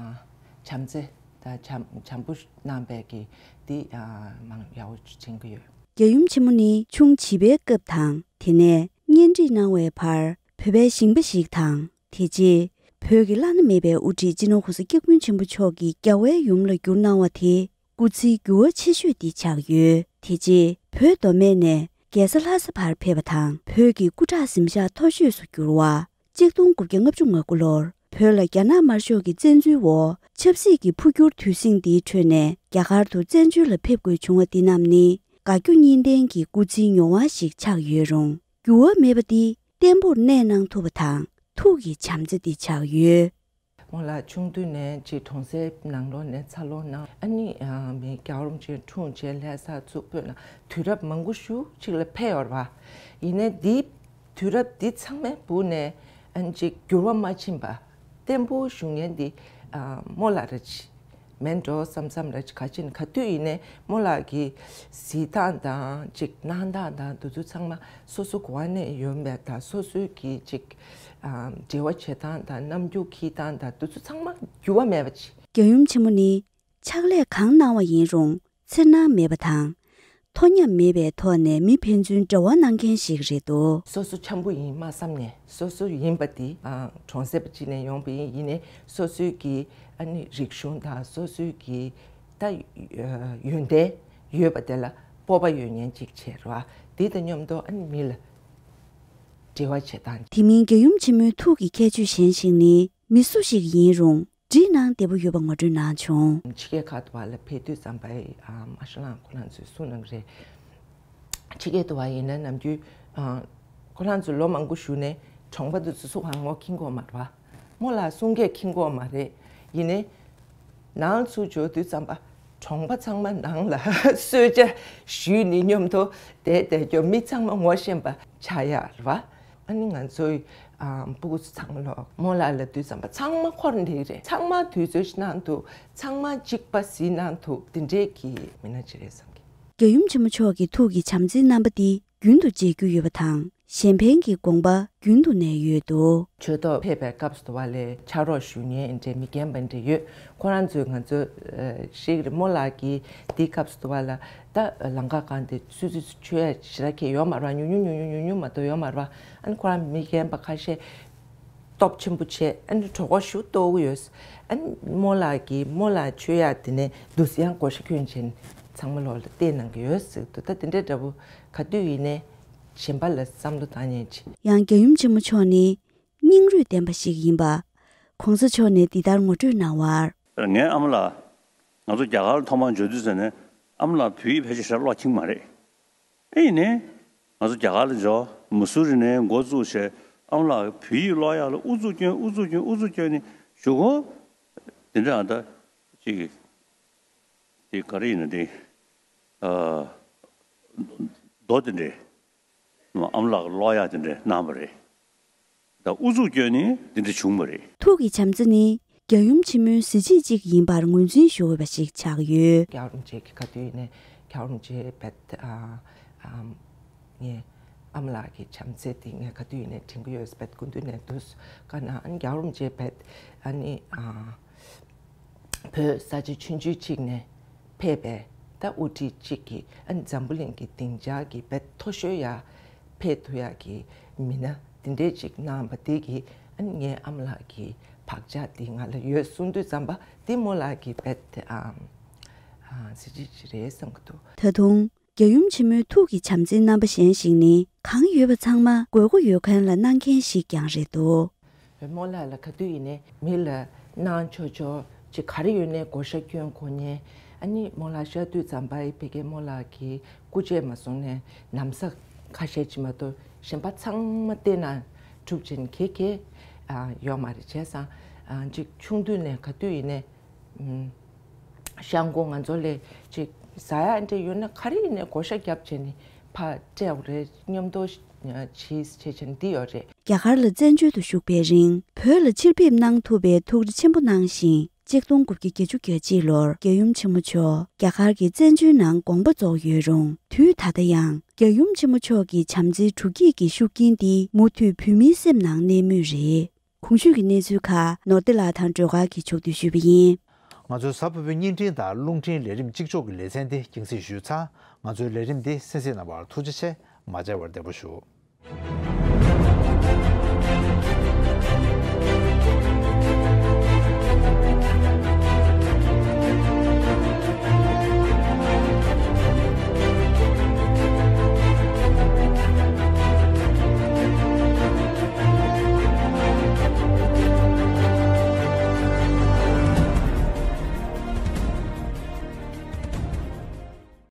བྱམས་བརྩེ་དང་བྱམས་བྱམས་པོ་གནང་པའི་གི་འདི་ཨ་མང་ཡག་པོ་དྲན་གྱི་ཡོད། རྒྱལ་ཡུམ་ཆེན་མོ་ནི་ཆུང་བྱིས་པའི་སྐབས་དང་དེ་ནས་གཉེན་སྒྲིག་གནང་བའི་བར་བོད་པའི་ཞིང་པ་ཞིག་དང་། དེ་རྗེས་བོད་ཀྱི་བླ་ན་མེད་པའི་དབུ་ཁྲིད་སྤྱི་ནོར་༸གོང་ས་༸སྐྱབས་མགོན་ཆེན་པོ་མཆོག་གི་རྒྱལ་བའི་ཡུམ་ལ་བསྒྱུར་གནང་བ་དེ་སྐུ་ཚེའི་འགྱུར་བ་ཆེ་ཤོས་འདི་ཆགས་ཡོད། དེ་རྗེས་བོད་མདོ་སྨད་ནས་རྒྱལ་ས་ལྷ་ས་བར་ཕེབས་པ་དང་། བོད་ཀྱི་སྐུ་དྲག་གཟིམ་ཤག་མཐོ་ཤོས་སུ་གྱུར་བ། གཅིག་སྟོང་དགུ་བརྒྱ་ལྔ་བཅུ་ང་དགུ་ལོར་བོད་ལ་རྒྱ་ནག་དམར་ཤོག་གི་བཙན་འཛུལ་འོག་ཆབ་སྲིད་ཀྱི་འཕོ་འགྱུར་དུས་ཟིང་འདིའི་ཁྲོད་ནས་རྒྱ་གར་དུ་བཙན་བྱོལ་ལ་ཕེབས་དགོས་བྱུང་བ་འདི་རྣམས་ནི་དགའ་སྐྱོ་གཉིས་ལྡན་གྱི་སྐུ་ཚེའི་མྱོང་བ་ཞིག་ཆགས་ཡོད་རུང་། འགྱུར་བ་མེད་པ་འདི་བརྟན་པོར་གནས་གནང་ཐུབ་པ་དང་ཐུགས་ཀྱི་བྱམས་བརྩེ་འདི་ཆགས་ཡོད། རྨོ་ལགས་ཆུང་དུས་ནས་ཅིག་གྲོང་གསེབ་ནང་ལོགས་ནས་འཚར་ལོངས་གནང་། ཨ་ནི་ཨ་མི་རྒྱལ་བ་རིན་པོ་ཆེ་འཁྲུངས་རྗེས་ལྷ་ས་ཚུར་བོད་ནང་དུས་རབས་མང་པོ་ཞིག་ཅིག་ལ་ཕེབས་ཡོད་རེད་པ། ཡིན་ནའི་འདི་དུས་རབས་འདི་ཚང་མའི་བར་ནས་ཨ་ནི་ཅིག་འགྱུར་བ་མ་ཕྱིན་པ་བརྟན་པོ་བཞུགས་མཁན་འདི་ཨ་རྨོ་ལགས་རེད། མེད་འགྲོ་བསམ་བསམ་རེད། ག་ཅི་ན་ག་དུས་ཡིན་ནའི་རྨོ་ལགས་ཀྱི་གཟིགས་སྟངས་དང་ཅིག་གནང་སྟངས་དང་དེ་ཚོ་ཚང་མ་སོ་སོ་གོ་བ་ནས་ཡོང་བ་དང་། སོ་སོའི་གི་ཅིག་ཨ་འབྲེལ་བ་བྱེད་སྟངས་དང་རྣམ་འགྱུར་འཁྱེར་སྟངས་དང་དེ་ཚོ་ཚང་མ་འགྱུར་བ་མེད་པ་ཅིག་རྒྱལ་ཡུམ་ཆེན་མོ་ནི་ཕྱག་ལས་གང་གནང་བ་ཡིན་རུང་འཚེར་སྣང་མེད་པ་དང་། མཐོ་ཉམས་མེད་པའི་ཐོག་ནས་མི་ཕན་ཚུན་འབྲེལ་བ་གནང་མཁན་ཞིག་རེད་འདུག་སོ་སོ་འཆམ་པོ་ཡིན་མ་བསམ་ནས། སོ་སོ་ཡིན་པ་དེ་ཨ་གྲོང་གསེབ་ཅིག་ནས་ཡོང་པ་ཡིན། ཡིན་ནའི་སོ་སོའི་གི་ཨ་ནི་རིག་གཞུང་དང་སོ་སོའི་གི་ད་ཡོན་ཏན་ཡོད་པ་དེ་ལ་སྤོབས་པ་ཡོད་མཁན་ཅིག་བྱས་རེད་པ། དེ་དང་མཉམ་དུ་ཨ་ནི་མི་ལ་འབྲེལ་བ་བྱེད་སྟངས། དེ་མིན་རྒྱལ་ཡུམ་ཆེན་མོའི་ཐུགས་ཀྱི་ཁྱད་ཆོས་གཞན་ཞིག་ནི། མི་སུ་ཞིག་ཡིན་རུང་འགྲིག་གནང་བདེ་པོ་ཡོད་པ་ངོ་སྤྲོད་གནང་བྱུང་། ཕྱི་རྒྱལ་ཁག་ཏུ་བ་ལ་ཕེབས་དུས་ཙམ་པ་ཨ་མ་ཧྲི་ལང་ཁོ་རང་ཚོས་གསུངས་གནང་གི་རེད། ཕྱི་རྒྱལ་དུ་བ་ཡིན་ན་ནམ་རྒྱུན་ཨ་ཁོ་རང་ཚོ་ལོ་མང་པོ་བཞུགས་ནས་གྲོང་པ་དུ་ཚོ་སུ་གང་ངོ་མཁྱེན་གོ་མ་རེད་པ། རྨོ་ལགས་གསུང་སྐད་མཁྱེན་གོ་མ་རེད། ཡིན་ནའི་ནང་ཚུར་འབྱོར་དུས་ཙམ་པ་གྲོང་པ་ཚང་མ་ནང་ལ་གསོལ་ཇ་ཞུས་ནས་མཉམ་དུ་བསྡད་བསྡད་རྒྱུ། མི་ཚང་མ་ངོ་ཤེས་པ་ཆགས་ཡ་རེད་པ། ཨ་ནི་ང་ཚོའི་ཨ་སྤུ་གུ་ཚོ་ཚང་མ་ལོག་རྨོ་ལགས་ལ་དུས་ཙམ་པ་ཚང་མ་འཁོར་འདེགས་རེད། ཚང་མ་དུས་ཚོད་གནང་འདུག་ཚང་མ་གཅིག་པ་གཟིགས་གནང་འདུག་དེ་འདྲའི་གི་མི་སྣ་ཅིག་རེད་བསམ་གི། རྒྱལ་ཡུམ་ཆེན་མོ་མཆོག་གི་ཐུགས་ཀྱི་བྱམས་བརྩེའི་རྣམ་པ་འདི་རྒྱུན་དུ་མཇལ་རྒྱུ་ཡོད་པ་དང་། གཞན་ཕན་གྱི་དགོངས་པ་རྒྱུན་དུ་གནས་ཡོད་འདུག་ཆོས་ཐོག་ཕེབས་པའི་སྐབས་སུ་དུ་བ་ལས་ཕྱག་རོགས་ཞུ་མཁན་འདྲ་མི་རྒན་པ་འདྲ་ཡོད། ཁོ་རང་ཚོས་ང་ཚོ་ཨ་ཤེས་ཀྱི་རེད། རྨོ་ལགས་ཀྱིས་དེའི་སྐབས་སུ་དུ་བ་ལ་ད་ལམ་ཁ་སྒང་དེ་སུད་སི་ཚོ་ཆོས་ཡ་ཞེ་དྲག་གི་ཡོད་མ་རེད་པ། ཉུང་ཉུང་ཉུང་ཉུང་ཉུང་ཉུང་མ་གཏོགས་ཡོད་མ་རེད་པ། ཨ་ནི་ཁོ་རང་མི་རྒན་པ་ཁ་ཤས་སྟོབས་ཆེན་པོ་བྱས། ཨ་ནི་གྲོད་ཁོག་ཞུ་ལྟོགས་ཀྱི་ཡོད། ཨ་ནི་རྨོ་ལགས་ཀྱིས་རྨོ་ལགས་ཆོས་ཡ་དེ་ནས་དུས་ཡང་བགོ་བཤའ་སྐྱོན་བྱས་ནས་ཚང་མ་ལོག་ལ་བལྟས་གནང་གི་ཡོད་ཟེར་འདུག་ད་དེ་འདྲའི་འདྲ་པོ་ག་དུས་ཡིན་ནའི་གཞན་པ་ལ་བསམ་བློ་བཏང་མཁན་ཅིག་ཡང་རྒྱལ་ཡུམ་ཆེན་མོ་མཆོག་ནི་སྙིང་རུས་ལྡན་པ་ཞིག་ཡིན་པ། ༸གོང་ས་མཆོག་ནས་འདི་ལྟར་ངོ་སྤྲོད་གནང་བར། ངའི་ཨ་མ་ལགས་ང་ཚོ་རྒྱ་གར་ལ་ཐོག་མར་འབྱོར་དུས་ཙམ་ནས་ཨ་མ་ལགས་བོད་ཡིག་ཕལ་ཆེར་ཞེ་དྲག་ཀློག་མཁྱེན་མ་རེད། ཨེ་ཡིན་ནའི་ང་ཚོ་རྒྱ་གར་ལ་འབྱོར། མ་སུ་རི་ནས་འགོ་བཙུགས་བྱས་ཨ་མ་ལགས་བོད་ཡིག་ཀློག་ཡག་ལ་ཨུ་ཚུགས་སྐྱོན་ཨུ་ཚུགས་སྐྱོན་ཨུ་ཚུགས་སྐྱོན་ནས་གཞུག་གུ་དེ་འདྲ་ཨ་ད་ཅིག་དེ་ག་རེ་ཡིན་ན་དེ་ཨ་རྡོ་དེ་འདྲས་ཨ་མ་ལགས་ཀློག་ཡག་དེ་འདྲས་གནང་བ་རེད། ད་ཨུ་ཚུགས་སྐྱོན་ནས་འདི་འདྲ་བྱུང་བ་རེད། ཐུགས་ཀྱི་བྱམས་བརྩེ་ནི་རྒྱལ་ཡུམ་ཆེན་མོའི་གཟི་བརྗིད་ཅིག་ཡིན་པར་ངོས་འཛིན་ཞུ་འོས་པ་ཞིག་ཆགས་ཡོད། རྒྱལ་བ་རིན་པོ་ཆེ་གི་ག་དུས་ཡིན་ནའི་རྒྱལ་བ་རིན་པོ་ཆེ་བེད་ཨ་ཨམ་ངའི་ཨ་མ་ལགས་ཀྱི་བྱམས་བརྩེ་དེ་ངས་ག་དུས་ཡིན་ནའི་དྲན་གྱི་ཡོད། བེད་སྐུ་མདུན་ནས་འདུག་ག་ན་ཨ་ནི་རྒྱལ་བ་རིན་པོ་ཆེ་བེད་ཨ་ནི་ཨ། བོད་ས་ཆ་ཆུང་ཆུང་གཅིག་ནས་ཕེབས་པའི་ད་དབུ་ཁྲིད་གཅིག་གིས་ཨ་ནི་འཛམ་བུ་གླིང་གི་སྡིངས་ཆ་གི་དཔེ་མཐོ་ཤོས་ཡ་ཕེབས་ཐུབ་ཡག་གི་མི་སྣ་དེ་འདྲས་ཅིག་གནང་བ་དེ་གིས་ཨ་ནི་ངའི་ཨ་མ་ལགས་ཀྱི་བག་ཆགས་དེ་ང་ལ་ཡོད་གསུང་དུས་ཙམ་པ་དེ་རྨོ་ལགས་ཀྱི་དཔེ་དེ་ཨ་ཨ་གཟི་བརྗིད་ཅིག་རེད་བསམ་གྱི་འདུག་ད་དུང་། རྒྱལ་ཡུམ་ཆེན་མོའི་ཐུགས་ཀྱི་བྱམས་བརྩེའི་རྣམ་པ་གཞན་ཞིག་ནི། གང་ཡོད་པ་ཚང་མ་དགོས་མཁོ་ཡོད་མཁན་ལ་གནང་མཁན་ཞིག་ཀྱང་རེད་འདུག་རྨོ་ལགས་ལ་ག་དུས་ཡིན་ནའི་མི་ལ་གནང་ཆོག་ཆོག་ཅིག་ག་རེ་ཡོད་ནའི་བགོ་བཤའ་སྐྱོན་དགོས་མཁན། ཨ་ནི་རྨོ་ལགས་གཤེགས་དུས་ཙམ་པ་ཡི་ཕ་གིའི་རྨོ་ལགས་ཀྱི་སྐུ་རྗེས་མ་སོང་ནའི་ན་བཟའ་ཁ་ཤས་ཅིག་མ་གཏོགས་གཞན་པ་ཚང་མ་བལྟས་ན་གྲུབ་ཅན་གེ་གེ་ཨ་ཡོད་མ་རེད། བྱས་ཙང་ཨ་ཅིག་ཆུང་དུས་ནས་ག་དུས་ཡིན་ནའི་ཤང་ཀོ་ང་ཚོ་ལས་ཅིག་ཟ་ཡ་འདྲ་ཡོད་ན་ག་རེ་ཡིན་ནའི་བགོ་བཤའ་རྒྱབ་བྱས་ནས་ཕར་སྤྲད་དགོས་རེད། མཉམ་དུ་ ཆིས་ཆེ་ཆེན་འདི་ཡོད་རེད། རྒྱ་གར་ལ་བཙན་བྱོལ་དུ་བཞུགས་པའི་རིང་བོད་ལ་ཕྱིར་ཕེབས་གནང་ཐུབ་པའི་ཐུགས་རེ་ཆེན་པོ་གནང་ཞིང་། གཅིག་སྟོང་དགུ་བརྒྱ་བརྒྱད་ཅུ་གྱ་གཅིག་ལོར་རྒྱལ་ཡུམ་ཆེན་མོ་མཆོག་རྒྱ་གར་གྱི་བཙན་བྱོལ་ནང་དགོངས་པ་རྫོགས་ཡོད་རུང་། དུས་ད་ལྟ་ཡང་རྒྱལ་ཡུམ་ཆེན་མོ་མཆོག་གི་བྱམས་བརྩེའི་སྒྲུབ་བརྒྱུད་ཀྱི་ཤུགས་རྐྱེན་འདི་མུ་མཐུད་བོད་མིའི་སེམས་ནང་གནས་མུས་རེད། གོང་ཞུས་ཀྱི་གནས་ཚུལ་ཁག་ནོར་བདེ་ལགས་དང་སྒྲོལ་དཀར་གྱིས་ཕྱོགས་བསྡུས་ཞུས་པ་ཡིན། ང་ཚོའི་གཟའ་ཕུར་བུའི་བརྙན་འཕྲིན་དང་རླུང་འཕྲིན་ལས་རིམ་གཅིག་ལྕོགས་ཀྱི་ལེ་ཚན་འདི་རྒྱང་སྲིང་ཞུས་ཚར། ང་ཚོའི་ལས་རིམ་འདི་གསན་གཟིགས་གནང་བར་ཐུགས་རྗེ་ཆེ། མ་མཇལ་བར་བདེ་པོ་ཞུ།